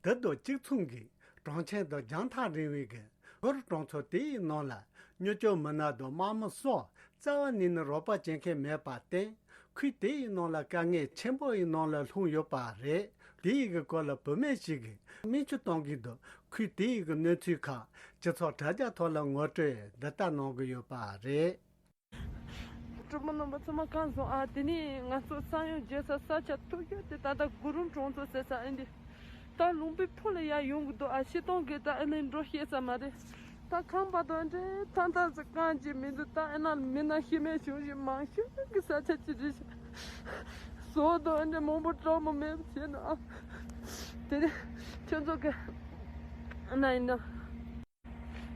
དེ་དང་གཅིག་མཚུངས་ཀྱི་གྲོང་ཁྱེར་དང་རྒྱང་ཐག་རིང་བའི་གི་སྒོར་གྲོང་ཚོ་དེའི་ནང་ལ་མྱུར་སྐྱོབ་མི་སྣ་དང་དམག་མི་སོགས་རྩ་བ་ནས་ནི་རོགས་པ་བྱེད་མཁན་མེད་པར་བརྟེན། ཁུལ་དེའི་ནང་ལ་དཀའ་ངལ་ཆེན་པོ་ཡི་ནང་ལ་ལྷུང་ཡོད་པ་རེད། དེའི་གི་སྐོར་ལ་བུད་མེད་ཞིག་གིས་སྨན་བཅོས་གཏོང་གི་འདུག་ཁུལ་དེའི་གི་གནས་ཚུལ་ཁག་སྤྱི་ཚོགས་དྲ་རྒྱ་ཐོག་ལ་ངོ་སྤྲོད་འདི་ལྟར་གནང་གི་ཡོད་པ་རེད། གྲོགས་པོ་རྣམ་པ་ཚང་མ་གང་སོང་ཨ། དེ་ནས་ང་ཚོ་ས་ཡོམ་བརྒྱབ་ས་ས་ཆ་ཐུག་ཡོད་དེ་ད་ལྟ་གུ་རུ་གྲོང་ཚོ་ཟེར་ས་ཨེ་འདི། ད་ལུང་པའི་ཕུ་ལ་ཡར་ཡོང་གི་འདུག་ཨ། སྤྱིར་བཏང་གི་ད་ཨེ་ནས་འགྲོ་ཤེས་ས་མ་རེད། ད་ཁང་པ་དང་འདྲེ་ཐང་ཐང་ཟེར་གང་ཅི་མི་འདུག་ད་ཨེ་ན་མི་ན་ཤི་རྨས་བྱུང་ཞིག་མང་ཤོས་གི་ས་ཆ་ཅི་རེད་ཤག་ཟོག་དང་འདྲེ་མང་པོ་གྲོགས་མོ་མེད་པ་བྱས་ན་ཨ། དེ་ནས་ཁྱོད་ཚོ་གི་ཨ་ན་ཡིན་ན།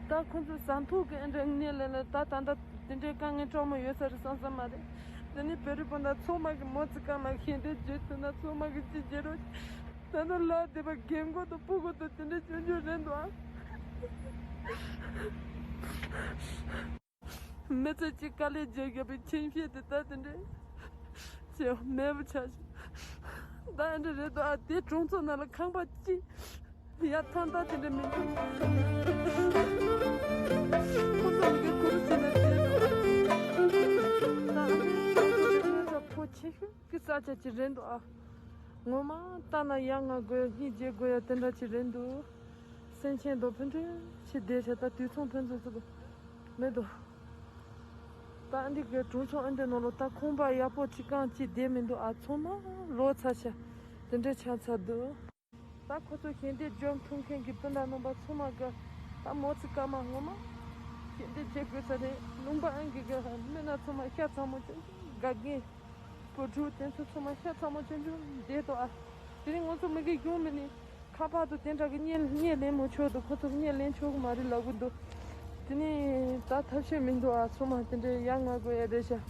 ད་ཁོ་ཚོ་ཟ་འཐུང་གི་ཨེ་འདྲ་ངན་ལས་ལས་ད་ད་ད་ དེ་འདྲའི་དཀའ་ངལ་སྤྲང་མོ་ཡོད་ས་རེད་བསམ་ས་མ་རེད། དེ་ནི་བོད་རིགས་སྤུན་ཟླ་ཚང་མ་གི་མོ་ཙི་ཀ་མ་ཞལ་འདེབས་བརྗོད་ཐུབ་ན་ཚང་མ་གི་ཅི་བྱེད་རོགས། ད་ནི་ལ་དེ་པ་རྒན་གོག་དང་སྤུ་གུ་དང་དེ་འདྲའི་སྐྱོན་བརྗོད་རེད་འདུག་ཨ། མི་ཚེ་གཅིག་དཀའ་ལས་བརྒྱབ་བཞག་པའི་ཁྱིམ་གཞིས་དེ་ད་དེ་འདྲའི་ཅི་མེད་པ་ཆགས་ཤིང་། ད་འདྲ་རེད་འདུག་ཨ། དེ་གྲོང་ཚོ་ནང་ལ་ཁང་པ་གཅིག་ཡ་ཐང་ད་དེ་འདྲ་མི་འདུག་ཁོ་ཚོ་མི་གི་ཁུར་ཟིན་ན་བསྡད་འདུག་ཨ། ད་ཨ་ནི་ཁོ་ཆེ་ཤོས་ཀྱི་ས་ཆ་ཅིག་རེད་འདུག་ཨ། ངོ་མ་ལྟ་ན་ཡ་ང་དགོས་ཡ་གཉིས་བརྗེ་དགོས་ཡ་དེ་འདྲ་ཅིག་རེད་འདུག་སེམས་ཅན་དང་ཕན་ཚུན་ཆེ་བསྡད་བྱ་ད་དུད་ཚང་ཕན་ཚུན་ཚུད་མེད་དོ། ད་ཨ་འདི་གའི་གྲོང་ཚོ་ཨ་འདི་ནང་ལོ་ད་ཁང་པ་ཡག་པོ་ཅིག་གང་ཅིག་བསྡད་མི་འདུག་ཨ། ཚང་མ་ལོག་ཚར་ཤག་དེ་འདྲ་ཆགས་ཚར་འདུག་ད་ཁོ་ཚོ་ཞལ་འདེབས་འཇོམས་ཐུབ་མཁན་གྱི་སྤུན་ཟླ་རྣམ་པ་ཚང་མ་གི་ད་མོ་ཙི་ཀ་མ་ངོ་མ་ཞལ་འདེབས་བྱེད་དགོས་ས་རེད། ལུང་པ་ཨང་གི་གི་མི་སྣ་ཚང་མ་ཤ་ཚ་མོ་ཅན་དགའ་རྒན། བུ་ཕྲུག་དེ་ཚོ་ཚང་མ་ཤ་ཚ་མོ་ཆུང་ཆུང་བསྡད་དོ་ཨ། དེ་རིང་ང་ཚོ་མི་གི་གཞུང་མི་ནི་ཁ་པར་དུ་དེ་འདྲ་གི་བརྙན་བརྙན་ལེན་མི་ཆོག་འདུག་ཁོ་ཚོ་བརྙན་ལེན་ཆོག་གི་མ་རེད་ལབ་གི་འདུག་དེ་ནི་ད་ཐབས་ཤེས་མི་འདུག་ཨ། ཚང་མ་དེ་འདྲའི་ཡ་ང་དགོས་ཡ་རེད་ཤག་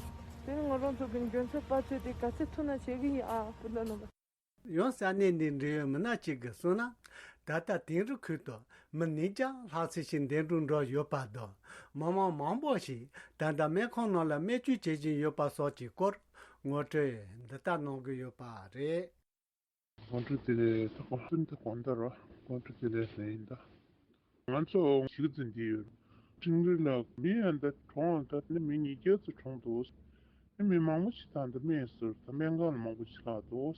དེ་ནི་ང་རང་ཚོ་གི་འཇོན་ཚོད་དཔལ་འཚོལ་དེ་ག་ཚད་ཐུབ་ན་བྱེད་གི་ཡིན་ཨ། སྤུན་ཟླ་རྣམ་པ། ཡང་ས་གནས་འདིའི་འབྲེལ་ཡོད་མི་སྣ་གཅིག་གིས་གསུངས་ན། ད་ལྟ་དིང་རི་ཁུལ་དུ་མི་ཉིས་བརྒྱ་ལྷག་ཙམ་ཞིག་འདས་གྲོངས་འགྲོ་ཡོད་པ་དང་། མི་མང་མང་པོ་ཞིག་ད་ལྟ་སྨན་ཁང་ནང་ལ་སྨན་བཅོས་བྱེད་བཞིན་ཡོད་པ་སོགས་ཀྱི་སྐོར་ངོ་སྤྲོད་འདི་ལྟར་གནང་གི་ཡོད་པ་རེད། དགོང་དྲོ་བདེ་ལེགས། ད་དགོང་དྲོ་བདེ་ལེགས་ཟེར་ཡིན་ད། ང་ཚོ་གཞིས་ཀ་རྩེ་འདི་ཡོད། དིང་རི་ལ་མི་ཡང་ད་གྲོངས་ད་ནི་མི་ཉིས་བརྒྱ་ཙམ་གྲོངས་འདུག་ནི་མི་མང་པོ་ཞིག་ད་ད་སྨན་ཟུར་ད་སྨན་ཁང་ལ་མང་པོ་ཞིག་ལྷག་འདུག་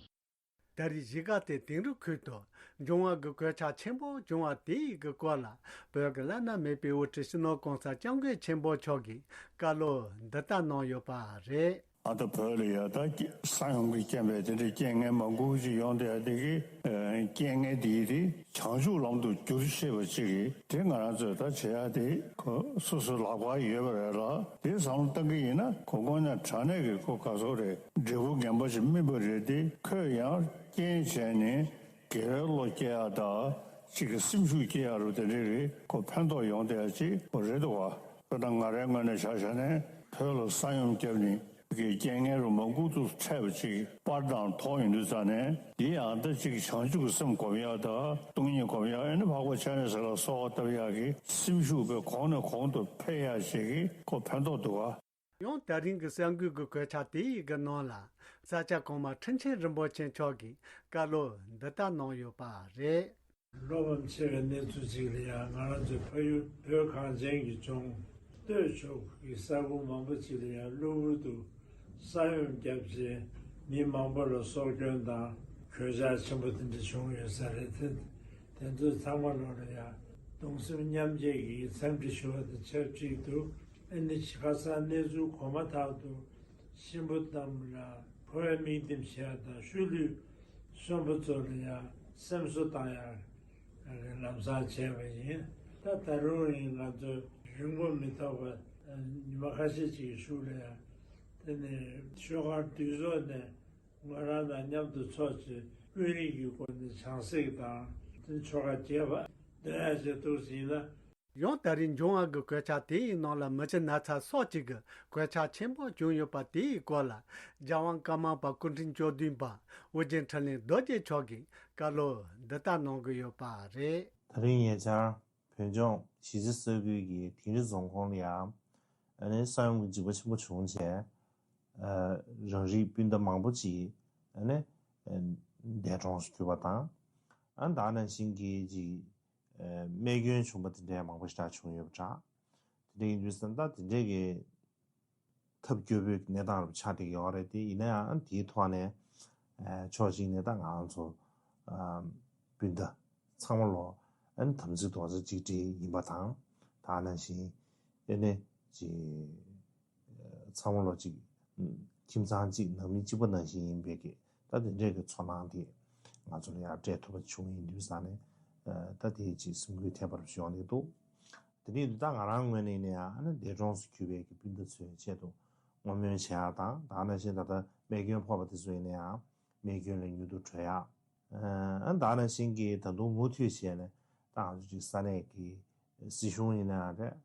ད་རེས་གཞིས་ཀ་རྩེ་དིང་རི་ཁུལ་དུ་འབྱུང་བ་གི་གོད་ཆག་ཆེན་པོ་བྱུང་བ་དེ་ཡི་གི་སྐོར་ལ་བོད་ཀྱི་བླ་ན་མེད་པའི་དབུ་ཁྲིད་སྤྱི་ནོར་གོང་ས་སྐྱབས་མགོན་ཆེན་པོ་མཆོག་གིས་བཀའ་སློབ་འདི་ལྟར་གནང་ཡོད་པ་རེད། ཨ་ད་བོད་ལ་ཡ་ད་ས་ཡོམ་གྱི་རྐྱེན་པས་དེ་འདྲའི་རྐྱེན་ངན་མང་པོ་ཞིག་ཡོང་བསྡད་ཡ་དེ་གི་རྐྱེན་ངན་དེ་དེ་བྱང་ཆུབ་ལམ་དུ་བསྒྱུར་ཤེས་པ་ཅིག་གིས་དེ་ང་རང་ཚོས་ད་བྱེད་ཡ་དེ་ཁོ་སོ་སོའི་ལག་པར་ཡོད་པ་རེད་ལ། དེ་བསམ་བློ་བཏང་གི་ཡིན་ན་ཁོ་དངོས་གནས་དྲང་གནས་ཀྱི་ཁོ་ག་ཚོད་རེད། འབྲས་བུ་ངན་པ་ཞིག་སྨིན་པ་རེད་དེ། ཁོས་ཡང་རྐྱེན་བྱས་ནས་དགེ་བའི་བློ་སྐྱེ་ཡ་དང་གཅིག་གི་སེམས་ཤུགས་སྐྱེ་ཡ་རུ་དེ་འདྲའི་རེད། ཁོ་ཕན་ཐོགས་ཡོང་བསྡད་ཡ་ཅིག་ཁོ་རེད་འདུག་བ། དཔེར་ན་ང་རའི་ངོས་ནས་ཆ་བཞག་ནས་བོད་ལ་ས་ཡོམ་བརྒྱབ་ནས་གི་རྐྱེན་ངན་རུ་མ་འགུལ་དུ་འཕྲད་པ་ཅིག་པར་དང་ཐོག་ཡིན་དུས་ཙང་ནས་འདི་ཡང་ད་ཅིག་བྱང་ཆུབ་ཀྱི་སེམས་སྒོམ་ཡ་དང་སྟོང་ཉིད་སྒོམ་ཡ་ཨེ་ནི་འཕགས་པ་སྤྱན་རས་གཟིགས་ལ་གསོལ་བ་བཏབ་ཡ་གི་སེམས་ཤུགས་པའི་གོང་ནས་གོང་དུ་འཕེལ་ཡ་ཞིག་གི་ཁོ་ཕན་ཐོགས་འདུག་བ། ཡང་ད་རིང་གི་གསར་འགོད་ཀྱི་གོད་ཆག་དེ་ཡི་གི་ནང་ལ་ས་སྐྱ་གོང་མ་ཁྲི་ཆེན་རིན་པོ་ཆེ་མཆོག་གིས་བཀའ་སློབ་འདི་ལྟར་གནང་ཡོད་པ་རེད། བློ་ཕམ་ཆེ་བའི་གནས་ཚུལ་ཅིག་ལ་ཡང་ང་རང་ཚོའི་ཕ་ཡུལ་བོད་གངས་ཅན་གྱི་ལྗོངས་སྟོད་ཕྱོགས་ཀྱི་ས་ཁུལ་མང་པོ་ཅིག་ལ་ཡང་གློ་བུར་དུ་ས་ཡོམ་བརྒྱབ་རྗེས་མི་མང་པོ་ལ་སྲོག་སྐྱོན་དང་གོད་ཆག་ཆེན་པོ་དེ་འདྲ་བྱུང་ཡོད་ས་རེད། དེ་དེ་ཚོ་ཚང་མ་ལོག་ལ་ཡང་གདུང་སེམས་མཉམ་སྐྱེད་ཀྱི་འཚམས་འདྲི་ཞུ་བ་དང་ཆབས་ཅིག་ཏུ་ཨ་ནི་ཁ་སང་གནས་ཚུལ་གོ་མ་ཐག་ཏུ་གཤིན་པོ་རྣམས་ལ་འཁོར་བའི་དམིགས་འདུན་བྱས་དང་ཤུལ་ལུས་གསོན་པོ་ཚོ་ལ་ཡང་སེམས་གསོ་བཏང་ཡག་ལམ་སང་བྱས་པ་ཡིན། ད་ད་རུང་ཡིན་ང་ཚོ་རིང་པོ་མི་ཐོགས་པ་ཉི་མ་ཁ་ཤས་ཅིག་གི་གཞུག་ལ་ཡང་དེ་ནས་ཤོག་ཁ་དུས་ཚོད་ནས་ང་རང་དང་མཉམ་དུ་ཚོགས་ཀྱི་དཔོན་རིགས་ཀྱི་སྒོ་ནས་བྱང་སེམས་དང་དེ་ཆོ་ག་རྒྱས་པ་འདོན་ཡག་བྱས་འདུག་ཟིན་ན། ཡང་ད་རེས་འབྱུང་བ་གི་གོད་ཆག་དེའི་ནང་ལ་མི་ཆེན་ན་ཚ་སོགས་ཀྱི་གི་གོད་ཆག་ཆེན་པོ་བྱུང་ཡོད་པ་དེའི་སྐོར་ལ་རྒྱལ་དབང་ཀརྨ་པ་སྐུ་ཕྲེང་བཅུ་བདུན་པ་ཨོ་རྒྱན་འཕྲིན་ལས་རྡོ་རྗེ་མཆོག་གིས་བཀའ་སློབ་འདི་ལྟར་གནང་གི་ཡོད་པ་རེད། ད་རེས་ཉེ་ཆར་བོད་ལྗོངས་གཞིས་རྩེ་ས་ཁུལ་གྱི་དིང་རི་རྫོང་ཁོངས་ལ་ཡང་ཨ་ནི་ས་ཡོམ་གྱི་འཇིགས་པ་ཆེན་པོ་བྱུང་རྗེས་ཨ་རང་རིགས་སྤུན་ཟླ་མང་པོ་ཅིག་ཨ་ནི་ཨ་འདས་གྲོངས་སུ་གྱུར་པ་དང་། ཨ་ནི་ད་ག་ནང་བཞིན་གྱི་ཅིག་ཨ་རྨས་སྐྱོན་བྱུང་པ་དེ་འདྲའི་མང་པོ་ཞེ་དྲག་བྱུང་ཡོད་པ་འདྲ། དེ་འདྲ་ཡིན་དུས་ཙང་ད་དེ་འདྲའི་གི་ཐབས་སྐྱོ་པོའི་གནས་སྟངས་རུ་ཆགས་བསྡད་ཀྱི་ཡོད་རེད་དེ། ཡིན་ན་ཡང་དེའི་ཐོག་ནས་ཨ་ཕྱོགས་གཅིག་ནས་ད་ང་ཚོ་ཨ་སྤུན་ཟླ་ཚང་མ་ལོ་ཨ་ནི་དམ་ཚིག་རྡོག་རྩ་གཅིག་སྒྲིལ་ཡིན་པ་དང་། ད་ག་ནང་བཞིན་ཨ་ནི་ཅིག་ཚང་མ་ལོ་གཅིག་ཁྱིམ་ཚང་གཅིག་ནང་མི་གཅིག་པ་ནང་བཞིན་ཡིན་པའི་གི་ད་དེ་འདྲའི་གི་ཚོར་སྣང་དེ་ང་ཚོ་ལ་ཡང་སྤྲད་ཐུབ་པ་བྱུང་ཡིན་དུས་ཙང་ནས་ད་དེའི་ཅིག་སེམས་འགུལ་ཐེབས་པ་རུ་ཡོང་གི་འདུག་དེ་འདྲ་ཡིན་དུས་ད་ང་རང་ངོས་ནས་ཡིན་ན་ཡང་ཨ་ནི་འདས་གྲོངས་སུ་གྱུར་པའི་གི་སྤུན་ཟླ་ཚོའི་ཆེད་དུ་བསྔོ་སྨོན་བྱེད་ཡག་དང་། ད་ག་ནང་བཞིན་ད་ལྟ་རྨས་སྐྱོན་ཕོག་པ་དེ་ཚོ་ཡིན་ན་ཡང་རྨས་སྐྱོན་ལས་མྱུར་དུ་གྲོལ་ཡག་ཨ་ད་ག་ནང་བཞིན་གྱི་ད་དུང་མུ་མཐུད་བྱས་ནས་ད་ང་ཚོ་ཅིག་ས་གནས་ཀྱི་སྲིད་གཞུང་ཡིན་ན་ཡང་རེད།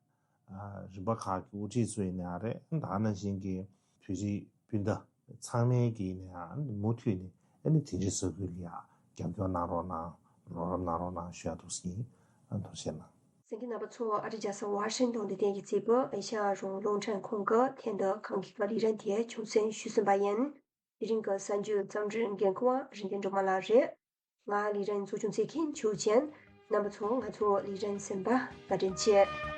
ཨ་རིམ་པ་ཁག་གི་དབུ་ཁྲིད་ཚོ་ཡིན་ནའང་རེད། ད་ག་ནང་བཞིན་གྱི་བོད་རིགས་སྤུན་ཟླ་ཚང་མས་ཀྱིས་ནས་ཨ་ནི་མུ་མཐུད་ནས་ཨ་ནི་དེ་འདྲའི་ས་ཁུལ་ལ་ཡ་རྒྱབ་སྐྱོར་གནང་རོགས་གནང་། རོགས་རམ་གནང་རོགས་གནང་ཞུ་ཡ་འདུག་ཟེར་གྱི་ཡིན། ཨ་ཐུགས་རྗེ་གནང་། གསན་མཁན་རྣམ་པ་ཚོ། ཨ་རི་རྒྱལ་ས་ཝ་ཤིང་ཏོན་དུ་བསྟན་གྱི་རྩིས་པོ་ཨེ་ཤ་ཡ་རང་དབང་རླུང་འཕྲིན་ཁང་གི་ཐེངས་འདིའི་གངས་སྐྱིད་ཀྱི་ལས་རིམ་དེ་ཆུང་ཟད་ཞུས་ཟིན་པ་ཡིན། དེ་རིང་གི་གསར་འགྱུར་རྩོམ་སྒྲིག་འགན་འཁུར་བ་རིན་ལྡན་སྒྲོལ་མ་ལགས་རེད། ང་ལས་རིམ་གཙོ་སྐྱོང་བྱེད་མཁན་ཆོས་ཅན། རྣམ་པ་ཚོ་ང་ཚོ་ལས་རིམ་གསན་པར་བཀའ་དྲིན་ཆེ།